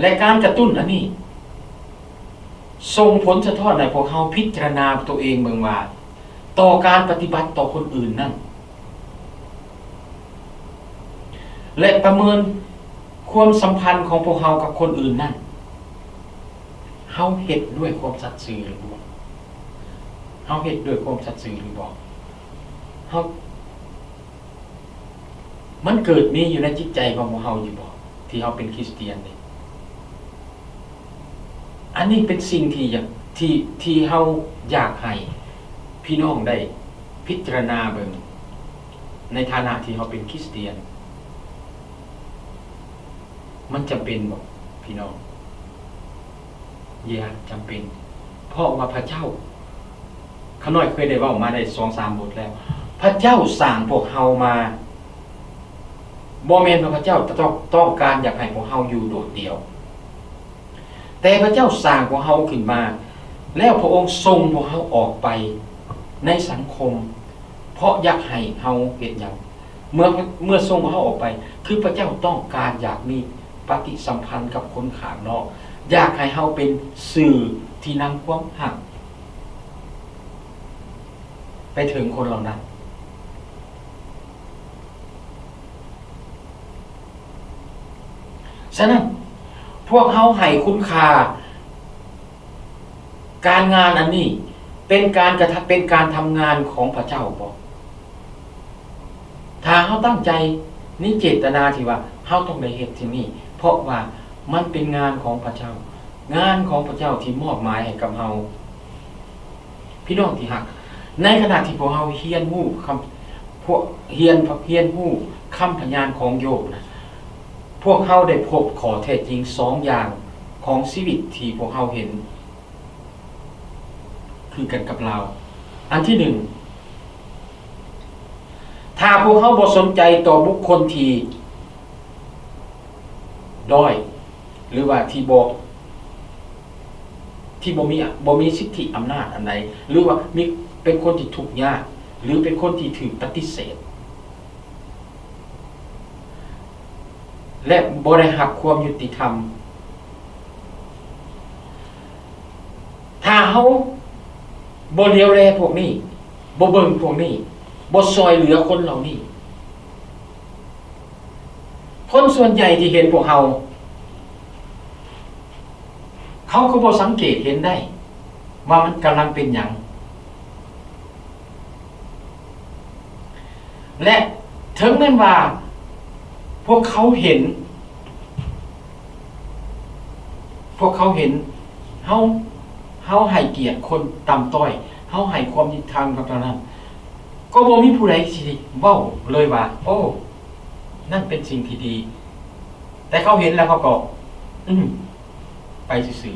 ແລະ ການກະຕຸ້ນອັນນີ້ ສົ່ງຜົນສະທ້ອນໃຫ້ພວກເຮົາພິຈາລະນາຕົວເອງເບິ່ງວ່າ ຕໍ່ການປະຕິບັດຕໍ່ຄົນອື່ນນັ້ນ ແລະ ປະເມີນຄວາມສຳພັນຂອງພວກເຮົາກັບຄົນອື່ນນັ້ນ, ເຮົາເຮັດດ້ວຍຄວາມສັດຊື່ຫຼືບໍ່? ເຮົາເຮັດດ້ວຍຄວາມສັດຊື່ຫຼືບໍ່? ເຮົາ ມັນເກີດມີຢູ່ໃນຈິດໃຈຂອງພວກເຮົາຢູ່ບໍ່ ທີ່ເຮົາເປັນຄຣິສຕຽນນີ້? ອັນນີ້ເປັນສິ່ງທີ່ຢາກ ທີ່ ທີ່ເຮົາຢາກໃຫ້ພີ່ນ້ອງໄດ້ພິຈາລະນາເບິ່ງ ໃນຖານະທີ່ເຮົາເປັນຄຣິສຕຽນ. ມັນຈຳເປັນບໍ່ພີ່ນ້ອງ? ຢ່າ ຈຳເປັນ. ເພາະວ່າພະເຈົ້າ ຂ້ານ້ອຍເຄີຍໄດ້ເວົ້າມາໄດ້ສອງສາມບົດແລ້ວ, ພະເຈົ້າສ້າງພວກເຮົາມາ ບໍ່ແມ່ນວ່າພະເຈົ້າຕ້ອງ ຕ້ອງການຢາກໃຫ້ພວກເຮົາຢູ່ໂດດດ່ຽວ, ແຕ່ພະເຈົ້າສ້າງພວກເຮົາຂຶ້ນມາ ແລ້ວພະອົງສົ່ງພວກເຮົາອອກໄປໃນສັງຄົມ ເພາະຢາກໃຫ້ເຮົາເຮັດຫຍັງ? ເມື່ອ ເມື່ອສົ່ງເຮົາອອກໄປ ຄືພະເຈົ້າຕ້ອງການຢາກມີປະຕິສຳພັນກັບຄົນຂ້າງນອກ, ຢາກໃຫ້ເຮົາເປັນສື່ທີ່ນຳຄວາມຮັກໄປເຖິງຄົນເຫຼົ່ານັ້ນ. ສະນັ້ນ ພວກເຮົາໃຫ້ຄຸນຄ່າ ການງານອັນນີ້ເປັນການກະທຳ ເປັນການທຳງານຂອງພະເຈົ້າບໍ່? ຖ້າເຮົາຕັ້ງໃຈ ມີເຈດຕະນາທີ່ວ່າເຮົາຕ້ອງໄດ້ເຮັດສິ່ງນີ້ ເພາະວ່າມັນເປັນງານຂອງພະເຈົ້າ, ງານຂອງພະເຈົ້າທີ່ມອບໝາຍໃຫ້ກັບເຮົາ. ພີ່ນ້ອງທີ່ຮັກ, ໃນຂະນະທີ່ພວກເຮົາຮຽນຮູ້ຄຳ ພວກ ຮຽນ ຮຽນຮູ້ຄຳພະຍານຂອງໂຢບນະ, ພວກເຮົາໄດ້ພົບຂໍ້ແທ້ຈິງສອງຢ່າງຂອງຊີວິດທີ່ພວກເຮົາເຫັນ ຄືກັນກັບລາວ. ອັນທີໜຶ່ງ, ຖ້າພວກເຮົາບໍ່ສົນໃຈຕໍ່ບຸກຄົນທີ່ດ້ອຍ ຫຼືວ່າທີ່ບໍ່ ທີ່ບໍ່ມີ ບໍ່ມີສິດທິອຳນາດອັນໃດ ຫຼືວ່າມີ ເປັນຄົນທີ່ທຸກຍາກ ຫຼືເປັນຄົນທີ່ຖືກປະຕິເສດ ແລະ ບໍ່ໄດ້ຮັບຄວາມຍຸຕິທຳ. ຖ້າເຮົາບໍ່ຫຼຽວແລພວກນີ້, ບໍ່ເບິ່ງພວກນີ້, ບໍ່ຊ່ອຍເຫຼືອຄົນເຫຼົ່ານີ້, ຄົນສ່ວນໃຫຍ່ທີ່ເຫັນພວກເຮົາ ເຂົາກໍບໍ່ສັງເກດເຫັນໄດ້ວ່າມັນກຳລັງເປັນຫຍັງ ແລະ ເຖິງແມ່ນວ່າພວກເຂົາເຫັນ ພວກເຂົາເຫັນເຮົາ ເຮົາໃຫ້ກຽດຄົນຕ່ຳຕ້ອຍ, ເຮົາໃຫ້ຄວາມຍຸຕິທຳກັບເຫຼົ່ານັ້ນ, ກໍບໍ່ມີຜູ້ໃດຊິເວົ້າເລີຍວ່າ ໂອ້ ນັ້ນເປັນສິ່ງທີ່ດີ. ແຕ່ເຂົາເຫັນແລ້ວເຂົາກໍ ອືມ ໄປຊື່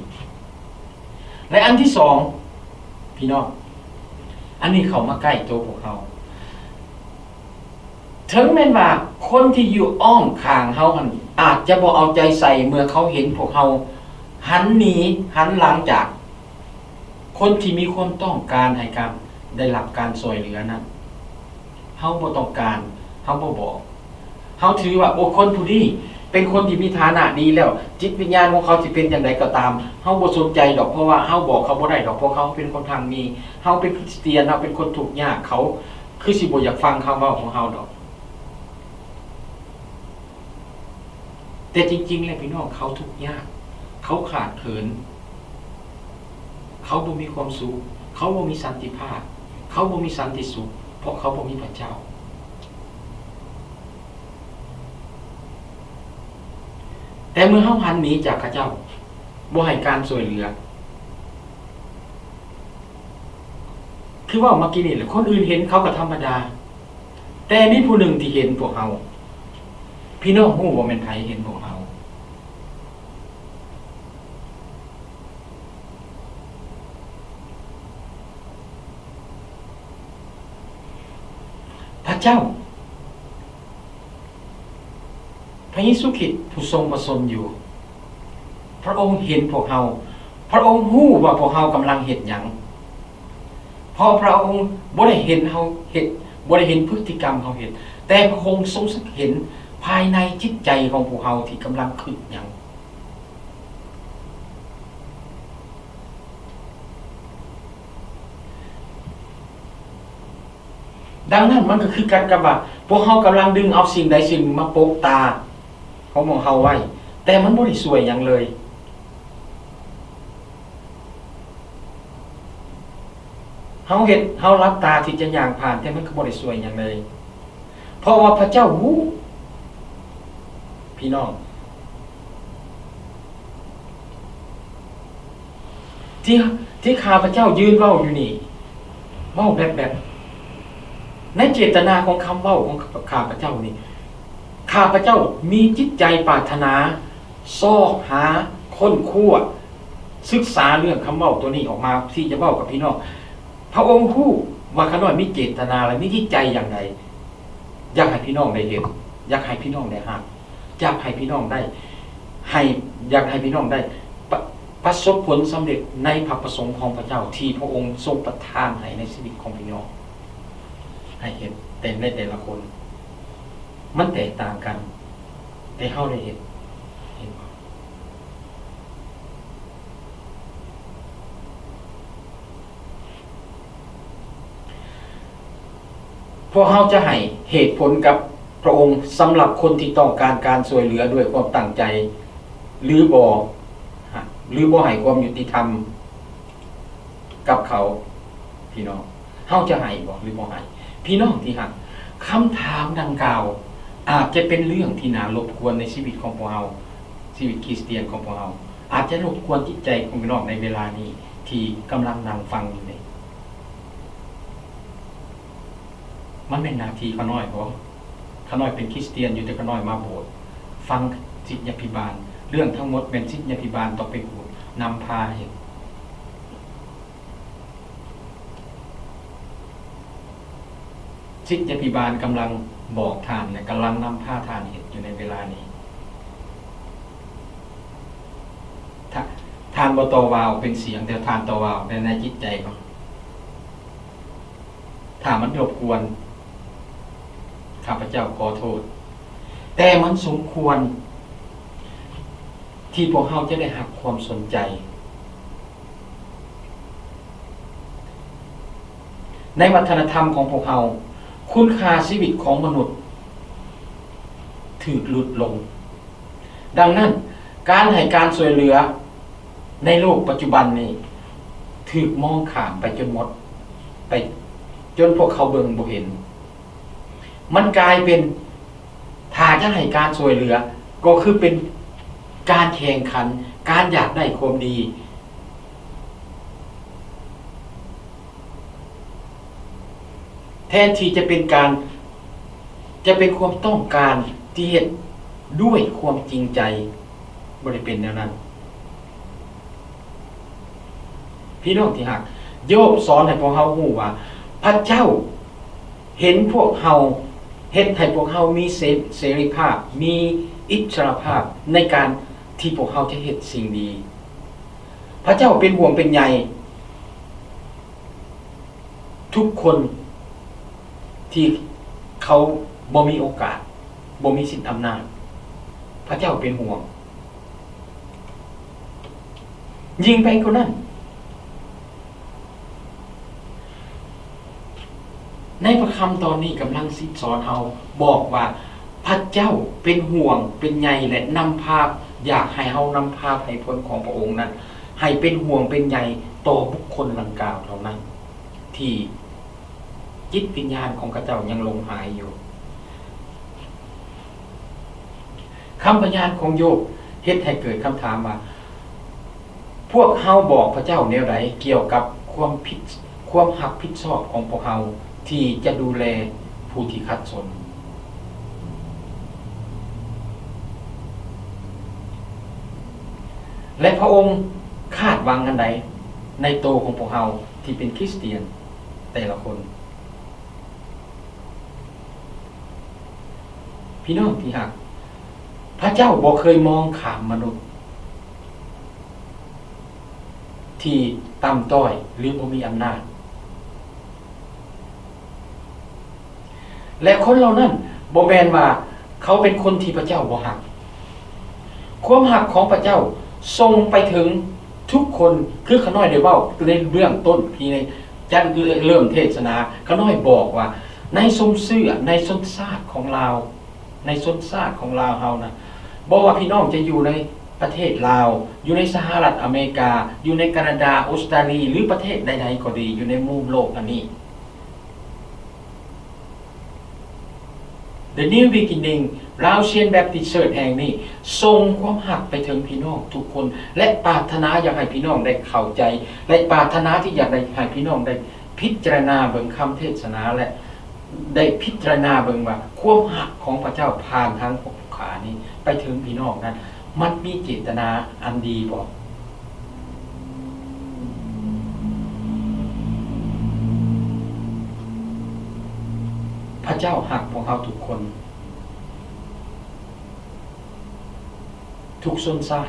ໆ. ແລະ ອັນທີສອງ ພີ່ນ້ອງ, ອັນນີ້ເຂົ້າມາໃກ້ໂຕພວກເຮົາ. ເຖິງແມ່ນວ່າຄົນທີ່ຢູ່ອ້ອມຂ້າງເຮົາຫັ້ນອາດຈະບໍ່ເອົາໃຈໃສ່ເມື່ອເຂົາເຫັນພວກເຮົາຫັນໜີ, ຫັນຫຼັງຈາກຄົນທີ່ມີຄວາມຕ້ອງການໃຫ້ການ ໄດ້ຮັບການຊ່ວຍເຫຼືອນັ້ນ, ເຮົາບໍ່ຕ້ອງການ, ເຮົາບໍ່ບອກ. ເຮົາຖືວ່າ ໂອ້ ຄົນຜູ້ນີ້ເປັນຄົນທີ່ມີຖານະດີແລ້ວ, ຈິດວິນຍານຂອງເຂົາຊິເປັນຈັ່ງໃດກໍຕາມ, ເຮົາບໍ່ສົນໃຈດອກ, ເພາະວ່າເຮົາບອກເຂົາບໍ່ໄດ້ດອກ, ເພາະເຂົາເປັນຄົນຮັ່ງມີ, ເຮົາເປັນຄຣິສຕຽນ, ເຮົາເປັນຄົນທຸກຍາກ, ເຂົາຄືຊິບໍ່ຢາກຟັງຄຳເວົ້າຂອງເຮົາດອກ. ແຕ່ຈິງໆ ແລ້ວ ພີ່ນ້ອງ, ເຂົາທຸກຍາກ, ເຂົາຂາດເຂີນ, ເຂົາບໍ່ມີຄວາມສຸກ, ເຂົາບໍ່ມີສັນຕິພາບ, ເຂົາບໍ່ມີສັນຕິສຸກ, ເພາະເຂົາບໍ່ມີພະເຈົ້າ. ແຕ່ເມື່ອເຮົາຫັນໜີຈາກເຂົາເຈົ້າ, ບໍ່ໃຫ້ການຊ່ວຍເຫຼືອ, ຄືເວົ້າມາກີ້ນີ້ແຫຼະ, ຄົນອື່ນເຫັນເຂົາກໍທຳມະດາ, ແຕ່ມີຜູ້ໜຶ່ງທີ່ເຫັນພວກເຮົາ. ພີ່ນ້ອງຮູ້ບໍ່ແມ່ນໃຜເຫັນພວກເຮົາ? ພະເຈົ້າ. ພະເຢຊູຄຣິດຜູ້ຊົງພະຊົນຢູ່, ພະອົງເຫັນພວກເຮົາ, ພະອົງຮູ້ວ່າພວກເຮົາກຳລັງເຮັດຫຍັງ, ເພາະພະອົງບໍ່ໄດ້ເຫັນເຮົາເຮັດ, ບໍ່ໄດ້ເຫັນພຶດຕິກຳເຮົາເຮັດ, ແຕ່ພະອົງຊົງເຫັນພາຍໃນຈິດໃຈຂອງພວກເຮົາທີ່ກຳລັງຄິດຫຍັງ. ດັ່ງນັ້ນ ມັນກໍຄືກັນກັບວ່າ ພວກເຮົາກຳລັງດຶງເອົາສິ່ງໃດສິ່ງໜຶ່ງມາປົກຕາຂອງພວກເຮົາໄວ້, ແຕ່ມັນບໍ່ໄດ້ຊ່ວຍຫຍັງເລີຍ. ເຮົາເຮັດ, ເຮົາຫຼັບຕາທີ່ຈະຍ່າງຜ່ານ, ແຕ່ມັນກໍບໍ່ໄດ້ຊ່ວຍຫຍັງເລີຍ. ເພາະວ່າພະເຈົ້າຮູ້, ພີ່ນ້ອງ, ທີ່, ທີ່ຂ້າພະເຈົ້າຢືນເວົ້າຢູ່ນີ້, ເວົ້າແບບ, ແບບ, ໃນເຈດຕະນາຂອງຄຳເວົ້າຂອງຂ້າພະເຈົ້ານີ້, ຂ້າພະເຈົ້າມີຈິດໃຈປາດຖະໜາ ຊອກຫາ, ຄົ້ນຄວ້າ, ສຶກສາເລື່ອງຄຳເວົ້າຕົວນີ້ອອກມາ ທີ່ຈະເວົ້າກັບພີ່ນ້ອງ. ພະອົງຮູ້ວ່າຂ້ານ້ອຍມີເຈດຕະນາ ແລະ ມີຈິດໃຈຢ່າງໃດ, ຢາກໃຫ້ພີ່ນ້ອງໄດ້ເຫັນ, ຢາກໃຫ້ພີ່ນ້ອງໄດ້ຮັບ, ຢາກໃຫ້ພີ່ນ້ອງໄດ້, ໃຫ້, ຢາກໃຫ້ພີ່ນ້ອງໄດ້ປະ, ປະສົບຜົນສຳເລັດໃນພະປະສົງຂອງພະເຈົ້າ ທີ່ພະອົງຊົງປະທານໃຫ້ໃນຊີວິດຂອງພີ່ນ້ອງ. ໃຫ້ເຫັນແຕ່ໃນແຕ່ລະຄົນ ມັນແຕກຕ່າງກັນ, ແຕ່ເຮົາໄດ້ເຫັນ, ເຫັນບໍ່? ພວກເຮົາຈະໃຫ້ເຫດຜົນກັບພະອົງສຳລັບຄົນທີ່ຕ້ອງການການຊ່ວຍເຫຼືອດ້ວຍຄວາມຕັ້ງໃຈ ຫຼືບໍ່, ຫຼືບໍ່ໃຫ້ຄວາມຍຸຕິທຳ ກັບເຂົາ, ພີ່ນ້ອງ, ເຮົາຈະໃຫ້ບໍ່ ຫຼືບໍ່ໃຫ້? ພີ່ນ້ອງທີ່ຮັກ, ຄຳຖາມດັ່ງກ່າວອາດຈະເປັນເລື່ອງທີ່ໜ້າລົບກວນໃນຊີວິດຂອງພວກເຮົາ, ຊີວິດຄຣິສຕຽນຂອງພວກເຮົາ, ອາດຈະລົບກວນຈິດໃຈຂອງພີ່ນ້ອງໃນເວລານີ້ທີ່ກຳລັງນັ່ງຟັງຢູ່ນີ້. ມັນແມ່ນໜ້າທີ່ຂ້ານ້ອຍບໍ່? ຂ້ານ້ອຍເປັນຄຣິສຕຽນຢູ່, ແຕ່ຂ້ານ້ອຍມາໂບດ, ຟັງສິດຍາພິບານ, ເລື່ອງທັງໝົດແມ່ນສິດຍາພິບານຕ້ອງເປັນຜູ້ນຳພາເຮັດ. ສິດຍາພິບານກຳລັງບອກທ່ານ ແລະ ກຳລັງນຳພາທ່ານເຮັດຢູ່ໃນເວລານີ້. ທ່ານ, ທ່ານບໍ່ຕໍ່ວ່າອອກເປັນສຽງ, ແຕ່ທ່ານຕໍ່ວ່າອອກໃນ, ໃນຈິດໃຈຂອງ ຖ້າມັນລົບກວນ, ຂ້າພະເຈົ້າຂໍໂທດ, ແຕ່ມັນສົມຄວນທີ່ພວກເຮົາຈະໄດ້ຮັບຄວາມສົນໃຈ. ໃນວັດທະນະທຳຂອງພວກເຮົາ, ຄຸນຄ່າຊີວິດຂອງມະນຸດຖືກຫຼຸດລົງ. ດັ່ງນັ້ນ, ການໃຫ້ການຊ່ວຍເຫຼືອໃນໂລກປັດຈຸບັນນີ້ຖືກມອງຂ້າມໄປຈົນໝົດ, ໄປຈົນພວກເຂົາເບິ່ງບໍ່ເຫັນ. ມັນກາຍເປັນ, ຖ້າຈະໃຫ້ການຊ່ວຍເຫຼືອ, ກໍຄືເປັນການແຂ່ງຂັນ, ການຢາກໄດ້ຄວາມດີ. ແທນທີ່ຈະເປັນການ, ຈະເປັນຄວາມຕ້ອງການທີ່ເຮັດດ້ວຍຄວາມຈິງໃຈ, ບໍ່ໄດ້ເປັນແນວນັ້ນ. ພີ່ນ້ອງທີ່ຮັກ, ໂຢບສອນໃຫ້ພວກເຮົາຮູ້ວ່າ ພະເຈົ້າເຫັນພວກເຮົາ, ເຮັດໃຫ້ພວກເຮົາມີເສ, ເສລີພາບ, ມີອິດສະຫຼະພາບໃນການທີ່ພວກເຮົາຈະເຮັດສິ່ງດີ. ພະເຈົ້າເປັນຫ່ວງເປັນໃຍ ທຸກຄົນທີ່ເຂົາບໍ່ມີໂອກາດ, ບໍ່ມີສິດອຳນາດ, ພະເຈົ້າເປັນຫ່ວງ. ຍິ່ງໄປກວ່ານັ້ນ, ໃນພະຄຳຕອນນີ້ກຳລັງສິດສອນເຮົາບອກວ່າ ພະເຈົ້າເປັນຫ່ວງເປັນໃຍ ແລະ ນຳພາ, ຢາກໃຫ້ເຮົານຳພາໃຫ້ຜົນຂອງພະອົງນັ້ນ ໃຫ້ເປັນຫ່ວງເປັນໃຍຕໍ່ບຸກຄົນດັ່ງກ່າວເຫຼົ່ານັ້ນ ທີ່ຈິດວິນຍານຂອງເຂົາເຈົ້າຍັງຫຼົງຫາຍຢູ່. ຄຳພະຍານຂອງໂຢບເຮັດໃຫ້ເກີດຄຳຖາມວ່າ ພວກເຮົາບອກພະເຈົ້າແນວໃດກ່ຽວກັບຄວາມຜິດ, ຄວາມຮັບຜິດຊອບຂອງພວກເຮົາທີ່ຈະດູແລຜູ້ທີ່ຂັດສົນ. ແລະ ພະອົງຄາດຫວັງອັນໃດໃນໂຕຂອງພວກເຮົາທີ່ເປັນຄຣິສຕຽນແຕ່ລະຄົນ? ພີ່ນ້ອງທີ່ຮັກ, ພະເຈົ້າບໍ່ເຄີຍມອງຂ້າມມະນຸດທີ່ຕ່ຳຕ້ອຍ ຫຼື ບໍ່ມີອຳນາດ. ແລະ ຄົນເຫຼົ່ານັ້ນບໍ່ແມ່ນວ່າເຂົາເປັນຄົນທີ່ພະເຈົ້າບໍ່ຮັກ. ຄວາມຮັກຂອງພະເຈົ້າສົ່ງໄປເຖິງທຸກຄົນ, ຄືຂ້ານ້ອຍໄດ້ເວົ້າໃນເບື້ອງຕົ້ນທີ່ຈະເລີ່ມເທດສະໜາ, ຂ້ານ້ອຍບອກວ່າໃນຊົນເຊື້ອ, ໃນຊົນຊາດຂອງລາວ, ໃນຊົນຊາດຂອງລາວເຮົານະ, ບໍ່ວ່າພີ່ນ້ອງຈະຢູ່ໃນປະເທດລາວ, ຢູ່ໃນສະຫະລັດອາເມລິກາ, ຢູ່ໃນການາດາ, ອົດສະຕາລີ ຫຼື ປະເທດໃດໆກໍດີ ຢູ່ໃນມຸມໂລກອັນນີ້, The New Beginning Laotian Baptist Church ແຫ່ງນີ້ສົ່ງຄວາມຮັກໄປເຖິງພີ່ນ້ອງທຸກຄົນ ແລະ ປາດຖະໜາຢາກໃຫ້ພີ່ນ້ອງໄດ້ເຂົ້າໃຈ ແລະ ປາດຖະໜາທີ່ຢາກໄດ້ໃຫ້ພີ່ນ້ອງໄດ້ພິຈາລະນາເບິ່ງຄຳເທດສະໜາ ແລະ ໄດ້ພິຈາລະນາເບິ່ງວ່າຄວາມຮັກຂອງພະເຈົ້າຜ່ານທາງພວກຂ້ານີ້ໄປເຖິງພີ່ນ້ອງນັ້ນ ມັນມີເຈດຕະນາອັນດີບໍ່? ພະເຈົ້າຮັກພວກເຮົາທຸກຄົນ, ທຸກຊົນຊາດ.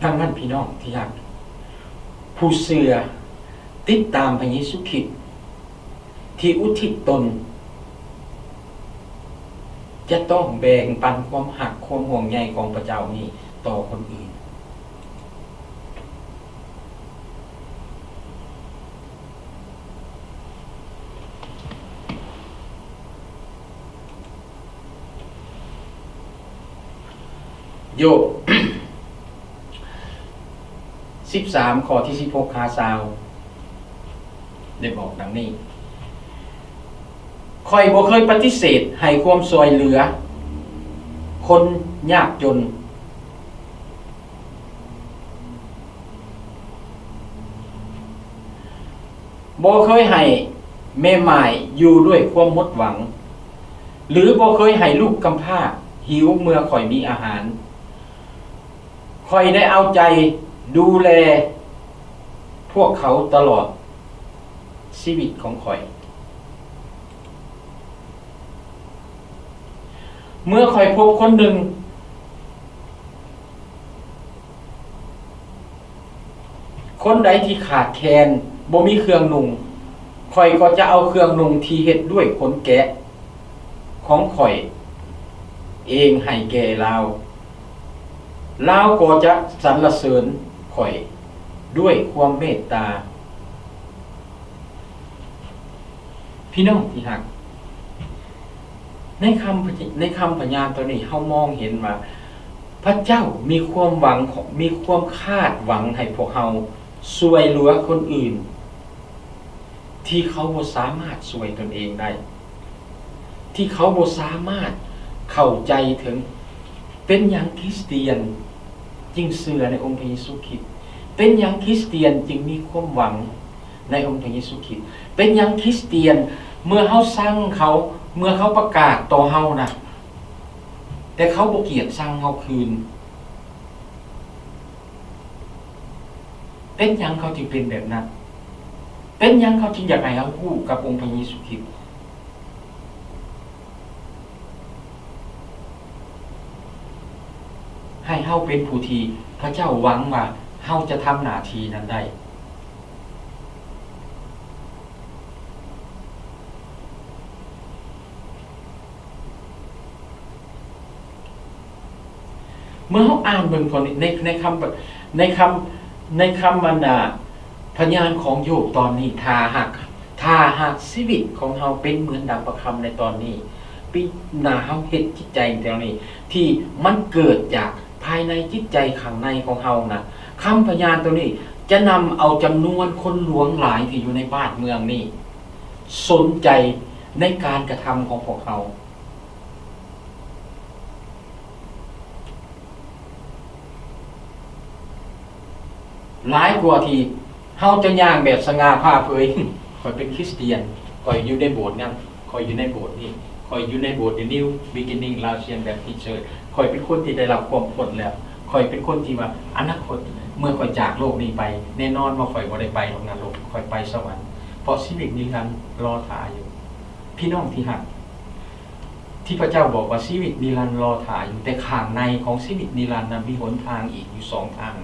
ດັ່ງນັ້ນ ພີ່ນ້ອງທີ່ຮັກ, ຜູ້ເຊື່ອຕິດຕາມພະເຢຊູຄຣິດທີ່ອຸທິດຕົນ ຈະຕ້ອງແບ່ງປັນຄວາມຮັກ, ຄວາມຫ່ວງໃຍຂອງພະເຈົ້ານີ້ຕໍ່ຄົນອື່ນ. ໂຢບ ສິບສາມ ຂໍ້ທີສິບຫົກຫາຊາວ ໄດ້ບອກດັ່ງນີ້, ຂ້ອຍບໍ່ເຄີຍປະຕິເສດໃຫ້ຄວາມຊ່ວຍເຫຼືອຄົນຍາກຈົນ. ບໍ່ເຄີຍໃຫ້ແມ່ໝ້າຍຢູ່ດ້ວຍຄວາມໝົດຫວັງ, ຫຼື ບໍ່ເຄີຍໃຫ້ລູກກຳພ້າຫິວເມື່ອຂ້ອຍມີອາຫານ. ຂ້ອຍໄດ້ເອົາໃຈດູແລພວກເຂົາຕະຫຼອດຊີວິດຂອງຂ້ອຍ. ເມື່ອຂ້ອຍພົບຄົນໜຶ່ງ ຄົນໃດທີ່ຂາດແຄນ ບໍ່ມີເຄື່ອງນຸ່ງ, ຂ້ອຍກໍຈະເອົາເຄື່ອງນຸ່ງທີ່ເຮັດດ້ວຍຂົນແກະຂອງຂ້ອຍເອງໃຫ້ແກ່ລາວ. ລາວກໍຈະສັນລະເສີນຂ້ອຍດ້ວຍຄວາມເມດຕາ. ພີ່ນ້ອງທີ່ຮັກ, ໃນຄຳ ໃນຄຳພະຍານໂຕນີ້ ເຮົາມອງເຫັນວ່າ ພະເຈົ້າມີຄວາມຫວັງ ມີຄວາມຄາດຫວັງໃຫ້ພວກເຮົາຊ່ວຍເຫຼືອຄົນອື່ນ ທີ່ເຂົາບໍ່ສາມາດຊ່ວຍຕົນເອງໄດ້, ທີ່ເຂົາບໍ່ສາມາດເຂົ້າໃຈເຖິງ ເປັນຫຍັງຄຣິສຕຽນຈຶ່ງເຊື່ອໃນອົງພະເຢຊູຄຣິດ? ເປັນຫຍັງຄຣິສຕຽນຈຶ່ງມີຄວາມຫວັງໃນອົງພະເຢຊູຄຣິດ? ເປັນຫຍັງຄຣິສຕຽນ ເມື່ອເຮົາຊັງເຂົາ, ເມື່ອເຂົາປະກາດຕໍ່ເຮົານະ, ແຕ່ເຂົາບໍ່ກຽດຊັງເຮົາຄືນ? ເປັນຫຍັງເຂົາຈຶ່ງເປັນແບບນັ້ນ? ເປັນຫຍັງເຂົາຈຶ່ງຢາກໃຫ້ເຮົາຮູ້ກັບອົງພະເຢຊູຄຣິດ? ໃຫ້ເຮົາເປັນຜູ້ທີ່ພະເຈົ້າຫວັງວ່າເຮົາຈະທຳໜ້າທີ່ນັ້ນໄດ້. ເມື່ອເຮົາອ່ານເບິ່ງຕອນນີ້ ໃນ ໃນຄຳ ໃນຄຳ ໃນຄຳ ອັນນ່າ ພະຍານຂອງໂຢບຕອນນີ້, ຖ້າຫາກ ຖ້າຫາກຊີວິດຂອງເຮົາເປັນເໝືອນດັ່ງພະຄຳໃນຕອນນີ້, ປີໜ້າເຮົາເຮັດຈິດໃຈແນວນີ້ ທີ່ມັນເກີດຈາກພາຍໃນຈິດໃຈຂ້າງໃນຂອງເຮົານະ, ຄຳພະຍານໂຕນີ້ຈະນຳເອົາຈຳນວນຄົນຫຼວງຫຼາຍທີ່ຢູ່ໃນບ້ານເມືອງນີ້ ສົນໃຈໃນການກະທຳຂອງພວກເຮົາ. ຫຼາຍກວ່າທີ່ເຮົາຈະຍ່າງແບບສະຫງ່າຜ່າເຜີຍ. ຂ້ອຍເປັນຄຣິສຕຽນ, ຂ້ອຍຢູ່ໃນໂບດນັ້ນ, ຂ້ອຍຢູ່ໃນໂບດນີ້, ຂ້ອຍຢູ່ໃນໂບດ The New Beginning Laotian Baptist Church. ຂ້ອຍເປັນຄົນທີ່ໄດ້ຮັບຄວາມພົ້ນແລ້ວ. ຂ້ອຍເປັນຄົນທີ່ວ່າອະນາຄົດ ເມື່ອຂ້ອຍຈາກໂລກນີ້ໄປ, ແນ່ນອນວ່າຂ້ອຍບໍ່ໄດ້ໄປລົງນະລົກ, ຂ້ອຍໄປສະຫວັນ, ເພາະຊີວິດນິລັນລໍຖ້າຢູ່. ພີ່ນ້ອງທີ່ຮັກ, ທີ່ພະເຈົ້າບອກວ່າຊີວິດນິລັນລໍຖ້າຢູ່, ແຕ່ຂ້າງໃນຂອງຊີວິດນິລັນນັ້ນມີຫົນທາງອີກຢູ່ສອງທາງ.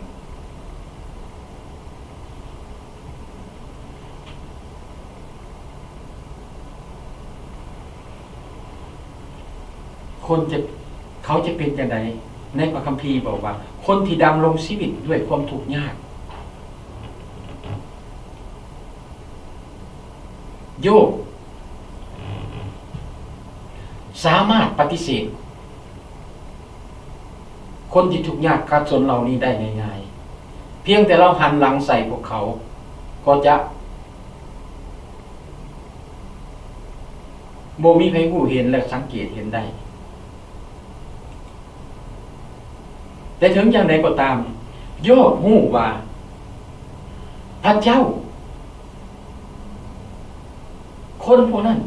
ຄົນຈະ, ເຂົາຈະເປັນຈັ່ງໃດ? ໃນພະຄຳພີບອກວ່າ ຄົນທີ່ດຳລົງຊີວິດດ້ວຍຄວາມທຸກຍາກ. ໂຢບສາມາດປະຕິເສດ ຄົນທີ່ທຸກຍາກຂັດສົນເຫຼົ່ານີ້ໄດ້ງ່າຍໆ. ພຽງແຕ່ລາວຫັນຫຼັງໃສ່ພວກເຂົາ ກໍຈະບໍ່ມີໃຜຮູ້ເຫັນ ແລະ ສັງເກດເຫັນໄດ້. ແຕ່ເຖິງຢ່າງໃດກໍຕາມ, ໂຢບຮູ້ວ່າພະເຈົ້າ, ຄົນພວກນັ້ນ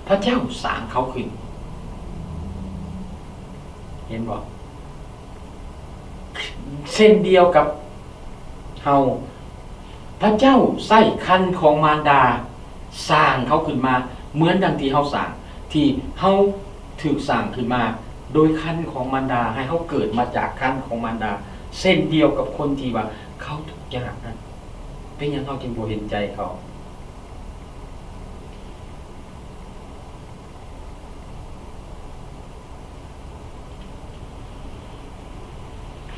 ພະເຈົ້າສ້າງເຂົາຂຶ້ນ. ເຫັນບໍ່? ເຊັ່ນດຽວກັບເຮົາ, ພະເຈົ້າໃຊ້ຄັນຂອງມານດາສ້າງເຮົາຂຶ້ນມາ ເໝືອນດັ່ງທີ່ເຮົາສ້າງ, ທີ່ເຮົາຖືກສ້າງຂຶ້ນມາໂດຍຄັນຂອງມານດາ, ໃຫ້ເຮົາເກີດມາຈາກຄັນຂອງມານດາ, ເຊັ່ນດຽວກັບຄົນທີ່ວ່າເຂົາທຸກຍາກນັ້ນ. ເປັນຫຍັງເຮົາຈຶ່ງບໍ່ເຫັນໃຈເຂົາ?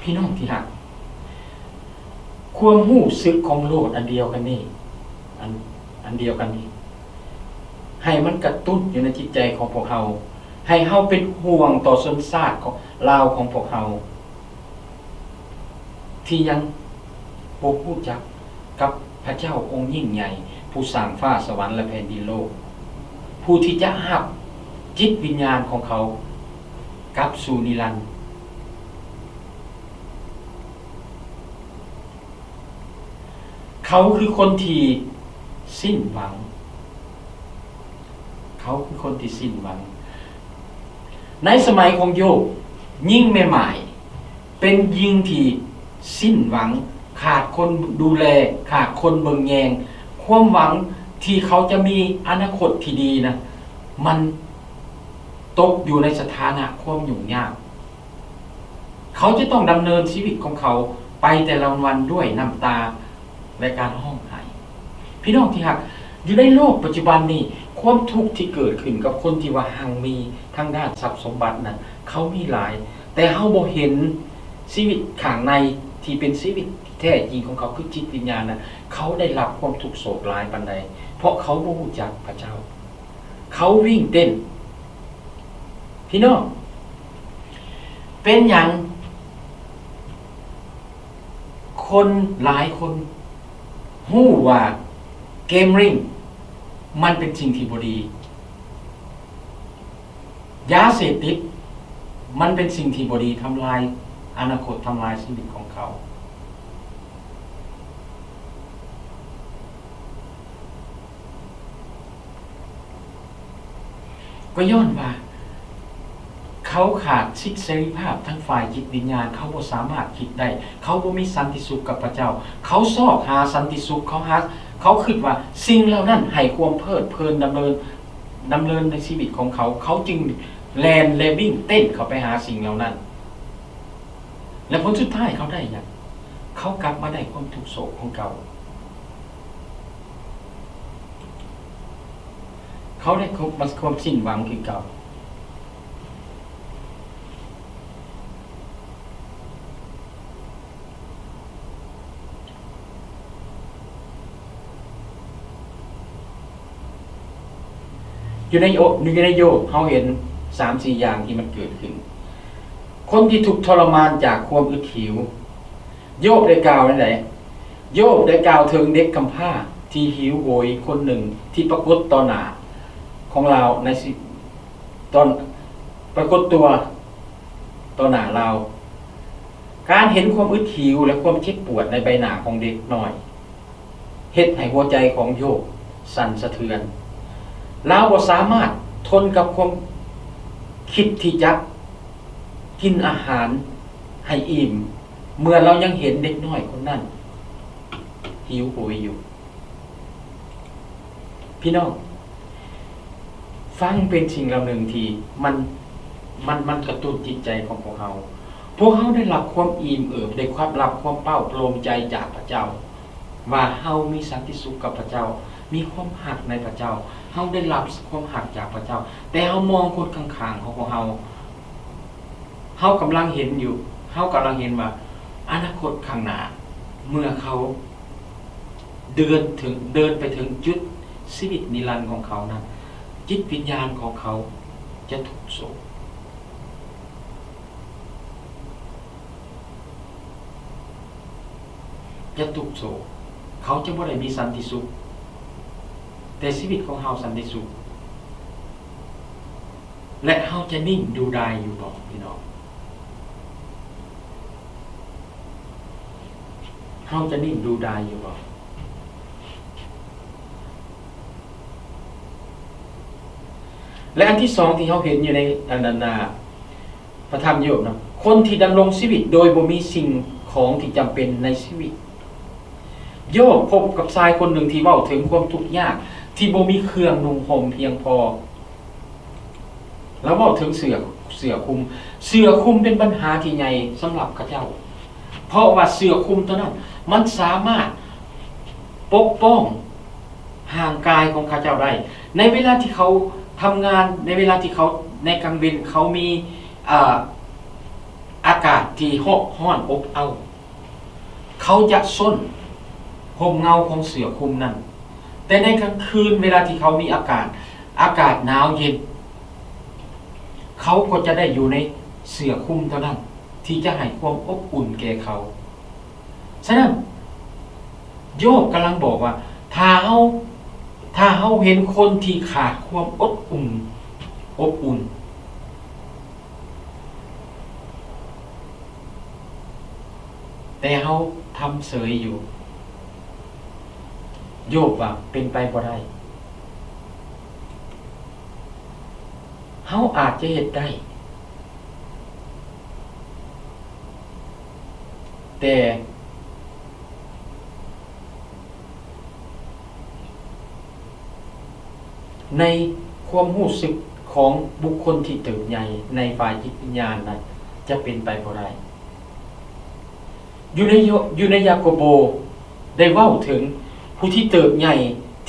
ພີ່ນ້ອງທີ່ຮັກ, ຄວາມຮູ້ສຶກຂອງໂລດອັນດຽວກັນນີ້, ອັນ, ອັນດຽວກັນນີ້, ໃຫ້ມັນກະຕຸ້ນຢູ່ໃນຈິດໃຈຂອງພວກເຮົາ, ໃຫ້ເຮົາເປັນຫ່ວງຕໍ່ຊົນຊາດຂອງ, ລາວຂອງພວກເຮົາ. ທີ່ຍັງບໍ່ຮູ້ຈັກກັບພະເຈົ້າອົງຍິ່ງໃຫຍ່ ຜູ້ສ້າງຟ້າສະຫວັນ ແລະ ແຜ່ນດິນໂລກ, ຜູ້ທີ່ຈະຮັບຈິດວິນຍານຂອງເຂົາກັບສູ່ນິລັນ. ເຂົາຄືຄົນທີ່ສິ້ນຫວັງ. ເຂົາຄືຄົນທີ່ສິ້ນຫວັງ. ໃນສະໄໝຂອງໂຢບ, ຍິງແມ່ໝ້າຍເປັນຍິງທີ່ສິ້ນຫວັງ, ຂາດຄົນດູແລ, ຂາດຄົນເບິ່ງແຍງ. ຄວາມຫວັງທີ່ເຂົາຈະມີອະນາຄົດທີ່ດີນະ, ມັນຕົກຢູ່ໃນສະຖານະຄວາມຫຍຸ້ງຍາກ. ເຂົາຈະຕ້ອງດຳເນີນຊີວິດຂອງເຂົາໄປແຕ່ລະວັນດ້ວຍນ້ຳຕາ ແລະ ການຮ້ອງໄຫ້. ພີ່ນ້ອງທີ່ຮັກ, ຢູ່ໃນໂລກປັດຈຸບັນນີ້, ຄວາມທຸກທີ່ເກີດຂຶ້ນກັບຄົນທີ່ວ່າຮັ່ງມີທາງດ້ານຊັບສົມບັດນັ້ນ, ເຂົາມີຫຼາຍ, ແຕ່ເຮົາບໍ່ເຫັນຊີວິດຂ້າງໃນທີ່ເປັນຊີວິດແທ້ຈິງຂອງເຂົາ, ຄືຈິດວິນຍານນະ, ເຂົາໄດ້ຮັບຄວາມທຸກໂສກຫຼາຍປານໃດ, ເພາະເຂົາບໍ່ຮູ້ຈັກພະເຈົ້າ. ເຂົາວິ່ງເຕັ້ນ. ພີ່ນ້ອງ, ເປັນຫຍັງຄົນຫຼາຍຄົນຮູ້ວ່າເກມລິງມັນເປັນສິ່ງທີ່ບໍ່ດີ? ຢາເສບຕິດມັນເປັນສິ່ງທີ່ບໍ່ດີ, ທຳລາຍອະນາຄົດ, ທຳລາຍຊີວິດຂອງເຂົາ. ກໍຍ້ອນວ່າເຂົາຂາດສິດເສລີພາບທາງຝ່າຍຈິດວິນຍານ, ເຂົາບໍ່ສາມາດຄິດໄດ້, ເຂົາບໍ່ມີສັນຕິສຸກກັບພະເຈົ້າ, ເຂົາຊອກຫາສັນຕິສຸກ, ເຂົາຫາ, ເຂົາຄິດວ່າສິ່ງເຫຼົ່ານັ້ນໃຫ້ຄວາມເພີດເພີນດຳເນີນ, ດຳເນີນໃນຊີວິດຂອງເຂົາ, ເຂົາຈຶ່ງແລ່ນ ແລະ ວິ່ງເຕັ້ນເຂົ້າໄປຫາສິ່ງເຫຼົ່ານັ້ນ. ແລະ ຜົນສຸດທ້າຍເຂົາໄດ້ຫຍັງ? ເຂົາກັບມາໄດ້ຄວາມທຸກໂສກຂອງເກົ່າ. ເຂົາໄດ້ຄວາມ, ຄວາມສິ້ນຫວັງຄືເກົ່າ. ຢູ່ໃນໂອ, ຢູ່ໃນໂຢບ ເຮົາເຫັນສາມສີ່ຢ່າງທີ່ມັນເກີດຂຶ້ນ. ຄົນທີ່ທຸກທໍລະມານຈາກຄວາມອຶດຫິວ. ໂຢບໄດ້ກ່າວແນວໃດ? ໂຢບໄດ້ກ່າວເຖິງເດັກກຳພ້າທີ່ຫິວໂຫຍຄົນໜຶ່ງທີ່ປາກົດຕໍ່ໜ້າຂອງລາວໃນຊິ, ຕອນປາກົດຕົວຕໍ່ໜ້າລາວ. ການເຫັນຄວາມອຶດຫິວ ແລະ ຄວາມເຈັບປວດໃນໃບໜ້າຂອງເດັກນ້ອຍ ເຮັດໃຫ້ຫົວໃຈຂອງໂຢບສັ່ນສະເທືອນ. ລາວບໍ່ສາມາດທົນກັບຄວາມຄິດທີ່ຈະກິນອາຫານໃຫ້ອີ່ມ ເມື່ອລາວຍັງເຫັນເດັກນ້ອຍຄົນນັ້ນຫິວໂຫຍຢູ່. ພີ່ນ້ອງ, ຟັງເປັນສິ່ງເຫຼົ່າໜຶ່ງທີ່ມັນ, ມັນ, ມັນກະຕຸ້ນຈິດໃຈຂອງພວກເຮົາ. ພວກເຮົາໄດ້ຮັບຄວາມອີ່ມເອີບ, ໄດ້ຮັບຄວາມເປົ່າໂປງໃຈຈາກພະເຈົ້າ ວ່າເຮົາມີສັນຕິສຸກກັບພະເຈົ້າ, ມີຄວາມຮັກໃນພະເຈົ້າ, ເຮົາໄດ້ຮັບຄວາມຮັກຈາກພະເຈົ້າ, ແຕ່ເຮົາມອງຄົນຂ້າງໆຂອງພວກເຮົາ, ເຮົາກຳລັງເຫັນຢູ່, ເຮົາກຳລັງເຫັນວ່າອະນາຄົດຂ້າງໜ້າ ເມື່ອເຂົາເດີນເຖິງ, ເດີນໄປເຖິງຈຸດຊີວິດນິລັນຂອງເຂົານັ້ນ, ຈິດວິນຍານຂອງເຂົາຈະທຸກໂສກ. ຈະທຸກໂສກ, ເຂົາຈະບໍ່ໄດ້ມີສັນຕິສຸກ, ແຕ່ຊີວິດຂອງເຮົາສັນຕິສຸກ. ແລະ ເຮົາຈະນິ່ງດູດາຍຢູ່ບໍ່ ພີ່ນ້ອງ? ເຮົາຈະນິ່ງດູດາຍຢູ່ບໍ່? ແລະ ອັນທີສອງທີ່ເຮົາເຫັນຢູ່ໃນ ອັນນັ້ນນະ ພະທຳໂຢບນະ, ຄົນທີ່ດຳລົງຊີວິດໂດຍບໍ່ມີສິ່ງຂອງທີ່ຈຳເປັນໃນຊີວິດ. ໂຢບພົບກັບຊາຍຄົນໜຶ່ງທີ່ເວົ້າເຖິງຄວາມທຸກຍາກ ທີ່ບໍ່ມີເຄື່ອງນຸ່ງຫົ່ມພຽງພໍ. ລາວເວົ້າເຖິງເສື້ອ, ເສື້ອຄຸມ. ເສື້ອຄຸມເປັນບັນຫາທີ່ໃຫຍ່ສຳລັບເຂົາເຈົ້າ, ເພາະວ່າເສື້ອຄຸມຕົວນັ້ນ ມັນສາມາດປົກປ້ອງຮ່າງກາຍຂອງເຂົາເຈົ້າໄດ້. ໃນເວລາທີ່ເຂົາທຳງານ, ໃນເວລາທີ່ເຂົາ, ໃນກາງເວັນເຂົາມີ, ເອີ, ອາກາດທີ່ເຮາະຮ້ອນອົບເອົ້າ, ເຂົາຈະຊົນຮົ່ມເງົາຂອງເສື້ອຄຸມນັ້ນ, ແຕ່ໃນກາງຄືນເວລາທີ່ເຂົາມີອາກາດ, ອາກາດໜາວເຢັນ, ເຂົາກໍຈະໄດ້ຢູ່ໃນເສື້ອຄຸມເທົ່ານັ້ນທີ່ຈະໃຫ້ຄວາມອົບອຸ່ນແກ່ເຂົາ. ສະນັ້ນ ໂຢບກຳລັງບອກວ່າ ຖ້າເຮົາ, ຖ້າເຮົາເຫັນຄົນທີ່ຂາດຄວາມອົບອຸ່ນ, ອົບອຸ່ນ ແຕ່ເຮົາທຳເສີຍຢູ່, ໂຢບວ່າເປັນໄປບໍ່ໄດ້. ເຮົາອາດຈະເຮັດໄດ້, ແຕ່ ໃນຄວາມຮູ້ສຶກຂອງບຸກຄົນທີ່ເຕີບໃຫຍ່ໃນຝ່າຍຈິດວິນຍານນັ້ນ ຈະເປັນໄປບໍ່ໄດ້. ຢູ່ໃນໂຍ, ຢູ່ໃນຢາໂກໂບໄດ້ເວົ້າເຖິງຜູ້ທີ່ເຕີບໃຫຍ່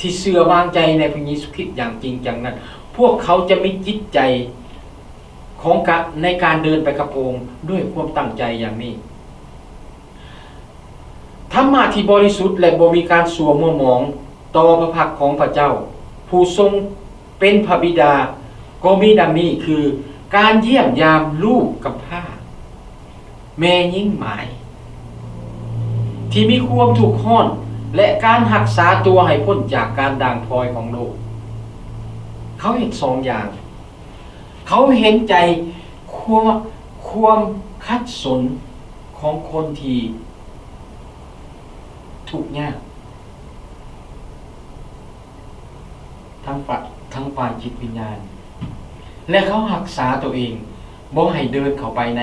ທີ່ເຊື່ອວາງໃຈໃນພະເຢຊູຄຣິດຢ່າງຈິງຈັງນັ້ນ, ພວກເຂົາຈະມີຈິດໃຈຂອງກະ, ໃນການເດີນໄປກັບພະອົງດ້ວຍຄວາມຕັ້ງໃຈຢ່າງນີ້. ທຳມະທີ່ບໍລິສຸດ ແລະ ບໍ່ມີການສົວມຫົວໝອງຕໍ່ພະພັກຂອງພະເຈົ້າ ຜູ້ຊົງເປັນພະບິດາ ກໍມີດັ່ງນີ້ ຄື ການຢ້ຽມຢາມລູກກຳພ້າ, ແມ່ຍິງໝ້າຍທີ່ມີຄວາມທຸກຮ້ອນ ແລະ ການຮັກສາຕົວໃຫ້ພົ້ນຈາກການດ່າງພອຍຂອງໂລກ. ເຂົາເຮັດສອງຢ່າງ. ເຂົາເຫັນໃຈຄວາມ, ຄວາມຂັດສົນຂອງຄົນທີ່ທຸກຍາກທາງຝ່າ, ທາງຝ່າຍຈິດວິນຍານ ແລະ ເຂົາຮັກສາຕົວເອງບໍ່ໃຫ້ເດີນເຂົ້າໄປໃນ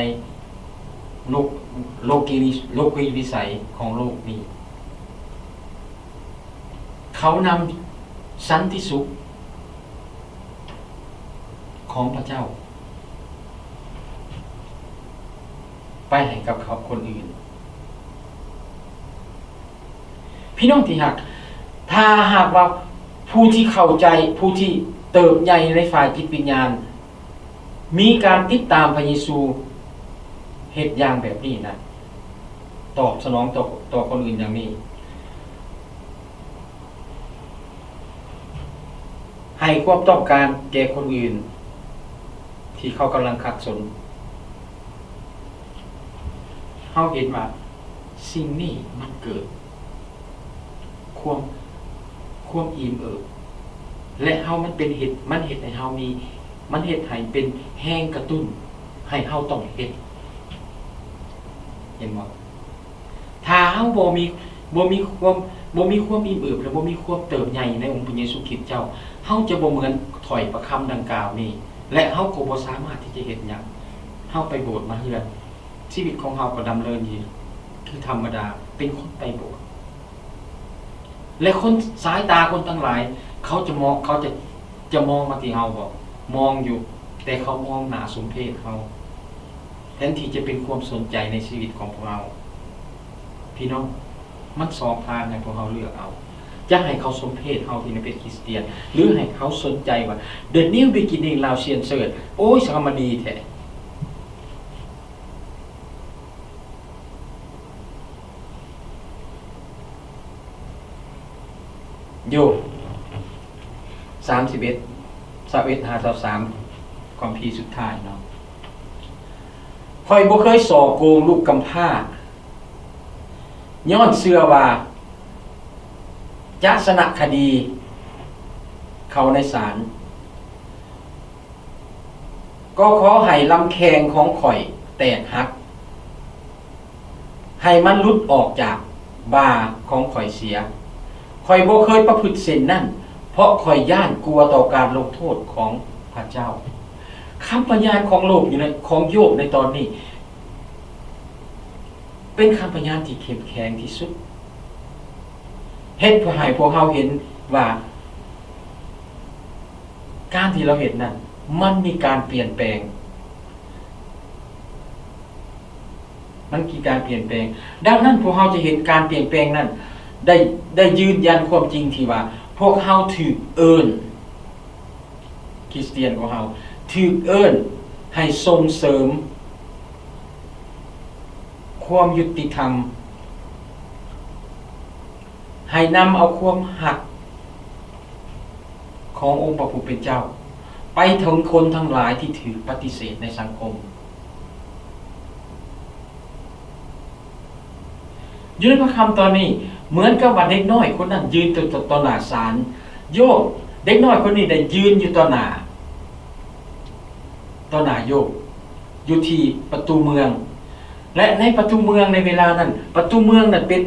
ໂລກ, ໂລກີ, ໂລກີວິໄສຂອງໂລກນີ້. ເຂົານຳສັນຕິສຸກ ຂອງພະເຈົ້າໄປໃຫ້ກັບເຂົາຄົນອື່ນ. ພີ່ນ້ອງທີ່ຮັກ, ຖ້າຫາກວ່າຜູ້ທີ່ເຂົ້າໃຈ, ຜູ້ທີ່ເຕີບໃຫຍ່ໃນຝ່າຍຈິດວິນຍານ ມີການຕິດຕາມພະເຢຊູ ເຮັດຢ່າງແບບນີ້ນະ, ຕອບສະໜອງຕໍ່, ຕໍ່ຄົນອື່ນຢ່າງນີ້. ໃຫ້ຄວາມຕ້ອງການແກ່ຄົນອື່ນທີ່ເຂົາກຳລັງຂັດສົນ. ເຮົາເຫັນວ່າສິ່ງນີ້ມັນເກີດຄວາມ, ຄວາມອີ່ມເອີບ ແລະ ເຮົາ, ມັນເປັນເຫດ, ມັນເຮັດໃຫ້ເຮົາມີ, ມັນເຮັດໃຫ້ເປັນແຮງກະຕຸ້ນໃຫ້ເຮົາຕ້ອງເຮັດ. ເຫັນບໍ່? ຖ້າເຮົາບໍ່ມີ ບໍ່ມີຄວາມ ບໍ່ມີຄວາມອີ່ມເອີບ ແລະ ບໍ່ມີຄວາມເຕີບໃຫຍ່ໃນອົງພະເຢຊູຄຣິດເຈົ້າ, ເຮົາຈະບໍ່ເໝືອນຖ້ອຍພະຄຳດັ່ງກ່າວນີ້ ແລະ ເຮົາກໍບໍ່ສາມາດທີ່ຈະເຮັດຫຍັງ. ເຮົາໄປໂບດມາເຮືອນ, ຊີວິດຂອງເຮົາກໍດຳເນີນຢູ່ຄືທຳມະດາ ເປັນຄົນໄປໂບດ. ແລະ ຄົນ ສາຍຕາຄົນທັງຫຼາຍ ເຂົາຈະມອງ ເຂົາຈະ ຈະມອງມາທີ່ເຮົາບໍ? ມອງຢູ່, ແຕ່ເຂົາມອງໜ້າສົມເພດເຮົາ ແທນທີ່ຈະເປັນຄວາມສົນໃຈໃນຊີວິດຂອງພວກເຮົາ. ພີ່ນ້ອງ, ມັນສອງທາງໃຫ້ພວກເຮົາເລືອກເອົາ, ຈະໃຫ້ເຂົາສົມເພດເຮົາທີ່ນະເປັນຄຣິສຕຽນ ຫຼື ໃຫ້ເຂົາສົນໃຈວ່າ The New Beginning Laotian Church ໂອ້ຍ ສະມາດີແທ້. ໂຢບ ສາມສິບເອັດ ຊາວເອັດຫາຊາວສາມ ຄຳພີສຸດທ້າຍເນາະ. ຂ້ອຍບໍ່ເຄີຍສໍ້ໂກງລູກກຳພ້າ ຍ້ອນເຊື່ອວ່າຈະຊະນະຄະດີເຂົາໃນສານ. ກໍຂໍໃຫ້ລຳແຂ້ງຂອງຂ້ອຍແຕກຫັກ, ໃຫ້ມັນຫຼຸດອອກຈາກບ່າຂອງຂ້ອຍເສຍ. ຂ້ອຍບໍ່ເຄີຍປະພຶດເຊັ່ນນັ້ນ, ເພາະຂ້ອຍຢ້ານກົວຕໍ່ການລົງໂທດຂອງພະເຈົ້າ. ຄຳພະຍານຂອງໂລກຢູ່ໃນ ຂອງໂຢບໃນຕອນນີ້ ເປັນຄຳພະຍານທີ່ເຂັ້ມແຂງທີ່ສຸດ, ເຮັດໃຫ້ພວກເຮົາເຫັນວ່າ ການທີ່ລາວເຮັດນັ້ນ ມັນມີການປ່ຽນແປງ, ມັນມີການປ່ຽນແປງ. ດັ່ງນັ້ນ ພວກເຮົາຈະເຫັນການປ່ຽນແປງນັ້ນ ໄດ້ ໄດ້ຢືນຢັນຄວາມຈິງທີ່ວ່າ ພວກເຮົາຖືກເອີ້ນ, ຄຣິສຕຽນຂອງເຮົາຖືກເອີ້ນໃຫ້ສົ່ງເສີມຄວາມຍຸຕິທຳ, ໃຫ້ນຳເອົາຄວາມຮັກ ຂອງອົງພະຜູ້ເປັນເຈົ້າ ໄປເຖິງຄົນທັງຫຼາຍທີ່ຖືກປະຕິເສດໃນສັງຄົມ. ຢູ່ໃນພະຄຳຕອນນີ້ ເໝືອນກັບວ່າເດັກນ້ອຍຄົນນັ້ນຢືນຕໍ່ ຕໍ່ໜ້າສານໂຢບ, ເດັກນ້ອຍຄົນນີ້ໄດ້ຢືນຢູ່ຕໍ່ໜ້າ ຕໍ່ໜ້າໂຢບ ຢູ່ທີ່ປະຕູເມືອງ ແລະ ໃນປະຕູເມືອງໃນເວລານັ້ນ, ປະຕູເມືອງນັ້ນເປັນ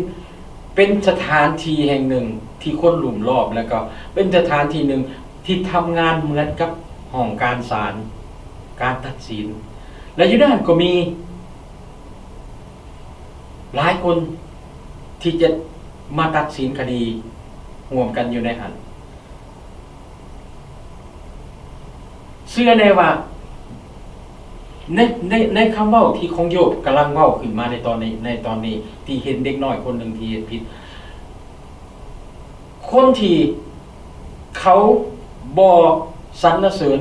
ເປັນສະຖານທີ່ແຫ່ງໜຶ່ງທີ່ຄົນລຸມລ້ອມ ແລ້ວກໍເປັນສະຖານທີ່ໜຶ່ງທີ່ທຳງານເໝືອນກັບຫ້ອງການສານ ການຕັດສິນ ແລະ ຢູ່ໃນນັ້ນກໍມີຫຼາຍຄົນທີ່ຈະມາຕັດສິນຄະດີຮ່ວມກັນຢູ່ໃນຫັ້ນ. ເຊື່ອແນ່ວ່າ ໃນ ໃນ ໃນຄຳເວົ້າທີ່ຂອງໂຢບກຳລັງເວົ້າຂຶ້ນມາໃນຕອນນີ້ ໃນຕອນນີ້ ທີ່ເຫັນເດັກນ້ອຍຄົນໜຶ່ງທີ່ເຮັດຜິດ, ຄົນທີ່ເຂົາບໍ່ສັນລະເສີນ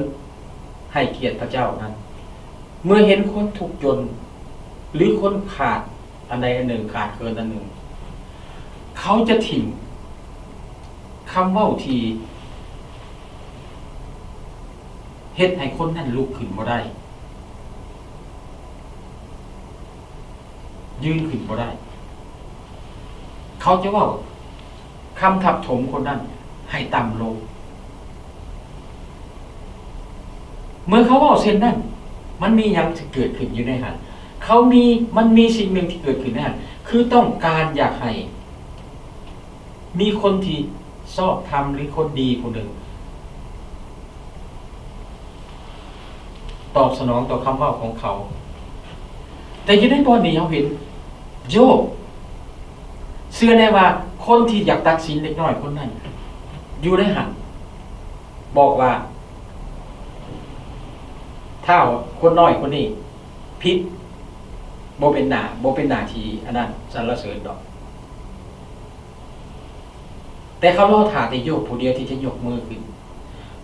ໃຫ້ກຽດພະເຈົ້ານັ້ນ ເມື່ອເຫັນຄົນທຸກຈົນ ຫຼື ຄົນຂາດ ອັນໃດອັນໜຶ່ງ ຂາດເຂີນອັນໜຶ່ງ ເຂົາຈະຖິ້ມຄຳເວົ້າທີ່ເຮັດໃຫ້ຄົນນັ້ນລຸກຂຶ້ນບໍ່ໄດ້, ຢືນຂຶ້ນບໍ່ໄດ້. ເຂົາຈະເວົ້າ ຄຳທັບຖົມຄົນນັ້ນໃຫ້ຕ່ຳລົງ. ເມື່ອເຂົາເວົ້າເຊັ່ນນັ້ນ, ມັນມີຫຍັງທີ່ເກີດຂຶ້ນຢູ່ໃນຫັ້ນ? ເຂົາມີ, ມັນມີສິ່ງໜຶ່ງທີ່ເກີດຂຶ້ນໃນຫັ້ນ, ຄືຕ້ອງການຢາກໃຫ້ມີຄົນທີ່ຊອບທຳ ຫຼື ຄົນດີຜູ້ໜຶ່ງ ຕອບສະໜອງຕໍ່ຄຳເວົ້າຂອງເຂົາ. ແຕ່ຢູ່ໃນບ່ອນນີ້ເຮົາເຫັນໂຢບ ເຊື່ອແນ່ວ່າຄົນທີ່ຢາກຕັດສິນເດັກນ້ອຍຄົນນັ້ນຢູ່ໃນຫັ້ນ ບອກວ່າ ຖ້າຄົນນ້ອຍຄົນນີ້ຜິດ ບໍ່ເປັນໜ້າ ບໍ່ເປັນໜ້າທີ່ອັນນັ້ນສັນລະເສີນດອກ. ແຕ່ເຂົາລໍຖ້າແຕ່ໂຢບຜູ້ດຽວທີ່ຈະຍົກມືຂຶ້ນ,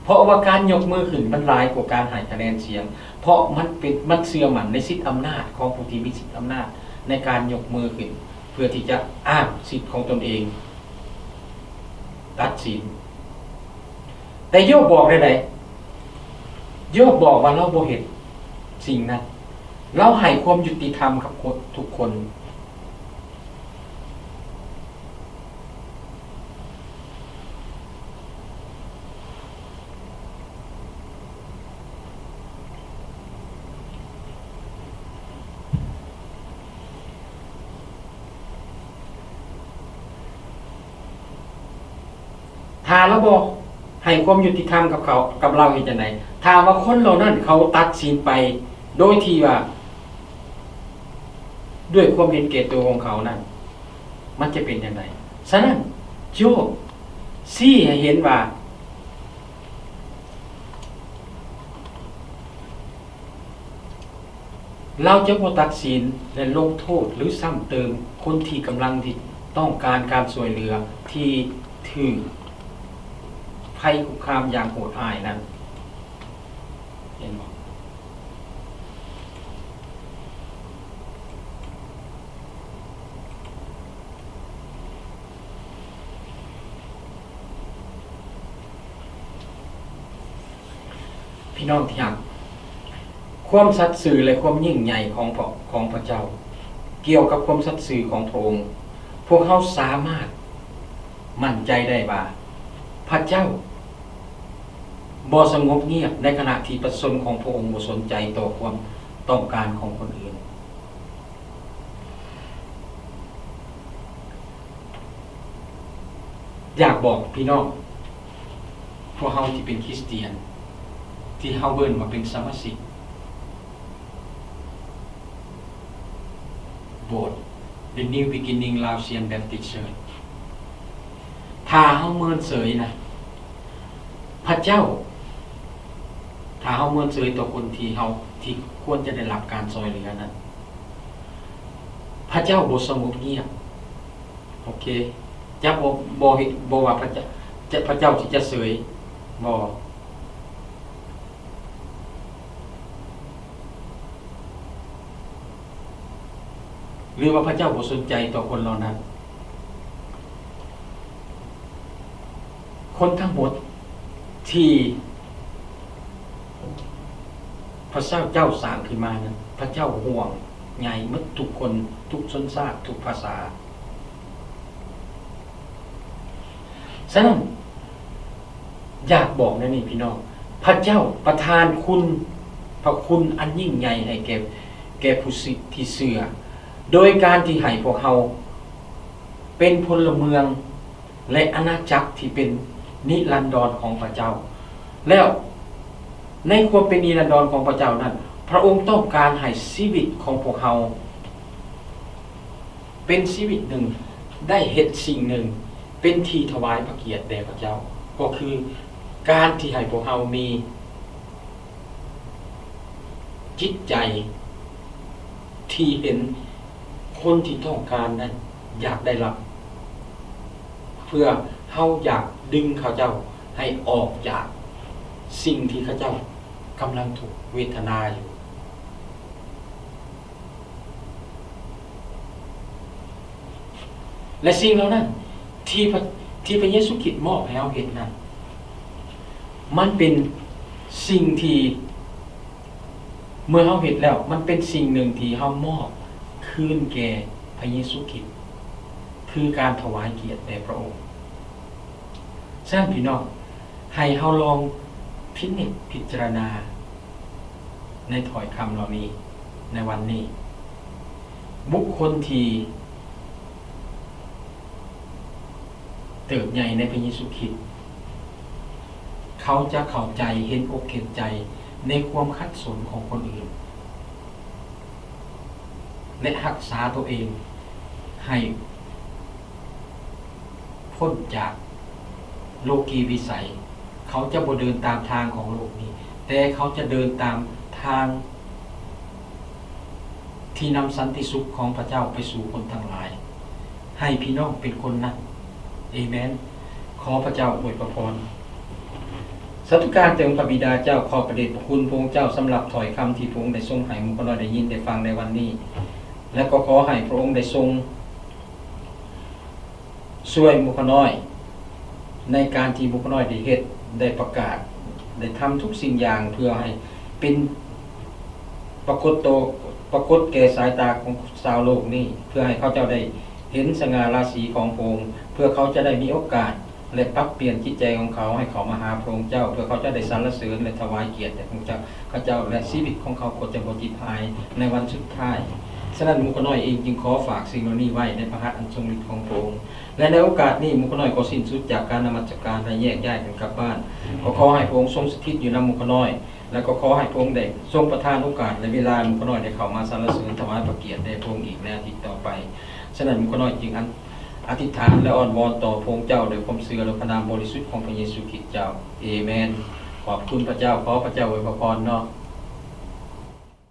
ເພາະວ່າການຍົກມືຂຶ້ນມັນຫຼາຍກວ່າການໃຫ້ຄະແນນສຽງ, ເພາະມັນເປັນ, ມັນເຊື່ອໝັ້ນໃນສິດອຳນາດຂອງຜູ້ທີ່ມີສິດອຳນາດໃນການຍົກມືຂຶ້ນ ເພື່ອທີ່ຈະອ້າງສິດຂອງຕົນເອງຕັດສິນ. ແຕ່ໂຢບບອກແນວໃດ? ໂຢບບອກວ່າລາວບໍ່ເຮັດສິ່ງນັ້ນ, ລາວໃຫ້ຄວາມຍຸຕິທຳກັບຄົນ, ທຸກຄົນ. ເ ຖ້າລາວບໍ່ໃຫ້ຄວາມຍຸຕິທຳກັບເຂົາ, ກັບລາວເຮັດຈັ່ງໃດ? ຖ້າວ່າຄົນເຫຼົ່ານັ້ນເຂົາຕັດສິນໄປໂດຍທີ່ວ່າ ດ້ວຍຄວາມເຫັນແກ່ໂຕຂອງເຂົານັ້ນ, ມັນຈະເປັນຈັ່ງໃດ? ສະນັ້ນ ໂຢບຊີ້ໃຫ້ເຫັນວ່າ ລາວຈະບໍ່ຕັດສິນ ແລະ ລົງໂທດ ຫຼື ຊ້ຳເຕີມຄົນທີ່ກຳລັງທີ່ຕ້ອງການການຊ່ວຍເຫຼືອ ທີ່ຖືກໄພຄຸກຄາມຢ່າງໂຫດຮ້າຍນັ້ນ. ເຫັນບໍ່? ພີ່ນ້ອງທີ່ຮັກ, ຄວາມສັດຊື່ ແລະ ຄວາມຍິ່ງໃຫຍ່ຂອງພະ, ຂອງພະເຈົ້າ, ກ່ຽວກັບຄວາມສັດຊື່ຂອງພະອົງ, ພວກເຮົາສາມາດໝັ້ນໃຈໄດ້ວ່າ ພະເຈົ້າບໍ່ສະຫງົບງຽບ ໃນຂະນະທີ່ປະຊາຊົນຂອງພະອົງບໍ່ສົນໃຈຕໍ່ຄວາມຕ້ອງການຂອງຄົນອື່ນ. ຢາກບອກພີ່ນ້ອງ ພວກເຮົາທີ່ເປັນຄຣິສຕຽນ ທີ່ເຮົາເອີ້ນວ່າເປັນສະມາຊິກໂບດ The New Beginning Laotian Baptist Church, ຖ້າເຮົາເມີນເສີຍນະ ພະເຈົ້າ, ຖ້າເຮົາເມີນເສີຍຕໍ່ຄົນທີ່ເຮົາ, ທີ່ຄວນຈະໄດ້ຮັບການຊ່ອຍເຫຼືອນັ້ນ, ພະເຈົ້າບໍ່ສະຫງົບງຽບ. ໂອເຄ, ຈະບໍ່, ບໍ່ເຮັດ, ບໍ່ວ່າພະເຈົ້າ, ຈະ, ພະເຈົ້າທີ່ຈະເສີຍ, ບໍ່. ຫຼືວ່າພະເຈົ້າບໍ່ສົນໃຈຕໍ່ຄົນເຫຼົ່ານັ້ນ? ຄົນທັງໝົດທີ່ພະເຈົ້າສ້າງຂຶ້ນມານັ້ນ, ພະເຈົ້າຫ່ວງໃຍໝົດທຸກຄົນ, ທຸກຊົນຊາດ, ທຸກພາສາ. ສະນັ້ນ ຢາກບອກແນວນີ້ພີ່ນ້ອງ, ພະເຈົ້າປະທານຄຸນ, ພະຄຸນອັນຍິ່ງໃຫຍ່ໃຫ້ແກ່, ແກ່ຜູ້ທີ່ເຊື່ອ, ໂດຍການທີ່ໃຫ້ພວກເຮົາເປັນພົນລະເມືອງ ແລະ ອານາຈັກທີ່ເປັນນິລັນດອນຂອງພະເຈົ້າ. ແລ້ວໃນຄວາມເປັນນິລັນດອນຂອງພະເຈົ້ານັ້ນ, ພະອົງຕ້ອງການໃຫ້ຊີວິດຂອງພວກເຮົາ ເປັນຊີວິດໜຶ່ງ ໄດ້ເຮັດສິ່ງໜຶ່ງເປັນທີ່ຖວາຍພະກຽດແດ່ພະເຈົ້າ, ກໍຄືການທີ່ໃຫ້ພວກເຮົາມີຈິດໃຈທີ່ເຫັນຄົນທີ່ຕ້ອງການນັ້ນຢາກໄດ້ຮັບ, ເພື່ອເຮົາຢາກດຶງເຂົາເຈົ້າໃຫ້ອອກຈາກສິ່ງທີ່ເຂົາເຈົ້າກຳລັງທຸກເວທະນາຢູ່. ແລະ ສິ່ງເຫຼົ່ານັ້ນທີ່ພະ, ທີ່ພະເຢຊູຄຣິດມອບໃຫ້ເຮົາເຮັດນັ້ນ, ມັນເປັນສິ່ງທີ່ ເມື່ອເຮົາເຮັດແລ້ວ, ມັນເປັນສິ່ງໜຶ່ງທີ່ເຮົາມອບຄືນແກ່ພະເຢຊູຄຣິດ, ຄືການຖວາຍກຽດແດ່ພະອົງ. ສະນັ້ນ ພີ່ນ້ອງ, ໃຫ້ເຮົາລອງພິນິດພິຈາລະນາ ໃນຖ້ອຍຄຳເຫຼົ່ານີ້ ໃນວັນນີ້, ບຸກຄົນທີ່ເຕີບໃຫຍ່ໃນພະເຢຊູຄຣິດ, ເຂົາຈະເຂົ້າໃຈ, ເຫັນອົກເຫັນໃຈໃນຄວາມຂັດສົນຂອງຄົນອື່ນ ແລະ ຮັກສາຕົວເອງໃຫ້ ພົ້ນຈາກໂລກີວິໄສ, ເຂົາຈະບໍ່ເດີນຕາມທາງຂອງໂລກນີ້, ແຕ່ເຂົາຈະເດີນຕາມທາງທີ່ນຳສັນຕິສຸກຂອງພະເຈົ້າໄປສູ່ຄົນທັງຫຼາຍ. ໃຫ້ພີ່ນ້ອງເປັນຄົນນັ້ນ. ເອເມນ. ຂໍພະເຈົ້າອວຍພະພອນ. ສາທຸການແດ່ອົງພະບິດາເຈົ້າ, ຂອບພະເດດພະຄຸນພະອົງເຈົ້າສຳລັບຖ້ອຍຄຳທີ່ພະອົງໄດ້ຊົງໃຫ້ໝູ່ຂ້ານ້ອຍໄດ້ຍິນໄດ້ຟັງໃນວັນນີ້, ແລະ ກໍຂໍໃຫ້ພະອົງໄດ້ຊົງ ຊ່ວຍໝູ່ຂ້ານ້ອຍ ໃນການທີ່ໝູ່ຂ້ານ້ອຍໄດ້ເຮັດ, ໄດ້ປະກາດ, ໄດ້ທຳທຸກສິ່ງຢ່າງ ເພື່ອໃຫ້ເປັນປາກົດໂຕ, ປາກົດແກ່ສາຍຕາຂອງຊາວໂລກນີ້, ເພື່ອໃຫ້ເຂົາເຈົ້າໄດ້ເຫັນສະຫງ່າລາສີຂອງພະອົງ, ເພື່ອເຂົາຈະໄດ້ມີໂອກາດ ແລະ ປັບປ່ຽນຈິດໃຈຂອງເຂົາໃຫ້ເຂົ້າມາຫາພະອົງເຈົ້າ, ເພື່ອເຂົາເຈົ້າໄດ້ສັນລະເສີນ ແລະ ຖວາຍກຽດແດ່ພະເຈົ້າ, ເຂົາເຈົ້າ ແລະ ຊີວິດຂອງເຂົາກໍຈະບໍ່ຈິບຫາຍໃນວັນສຸດທ້າຍ. ສະນັ້ນ ໝູ່ຂ້ານ້ອຍເອງຈຶ່ງຂໍຝາກສິ່ງເຫຼົ່ານີ້ໄວ້ໃນພະຫັດອັນຊົງລິດຂອງພະອົງ ແລະ ໃນໂອກາດນີ້ ໝູ່ຂ້ານ້ອຍຂໍສິ້ນສຸດຈາກການນະມັດສະການ ແລະ ແຍກຍ້າຍກັນກັບບ້ານ. ກໍຂໍໃຫ້ພະອົງຊົງສະຖິດຢູ່ນຳໝູ່ຂ້ານ້ອຍ ແລະ ກໍຂໍໃຫ້ພະອົງໄດ້ຊົງປະທານໂອກາດ ແລະ ເວລາໝູ່ຂ້ານ້ອຍໄດ້ເຂົ້າມາສັນລະເສີນຖວາຍພະກຽດແດ່ພະອົງອີກໃນອາທິດຕໍ່ໄປ. ສະນັ້ນ ໝູ່ຂ້ານ້ອຍຈຶ່ງອັນ ອະທິດຖານ ແລະ ອ້ອນວອນຕໍ່ພະອົງເຈົ້າດ້ວຍຄວາມເຊື່ອໃນພະນາມບໍລິສຸດຂອງພະເຢຊູຄຣິດເຈົ້າ. ເອເມນ. ຂອບຄຸນພະເຈົ້າ. ຂໍພະເຈົ້າອວຍພະພອນເນາະ.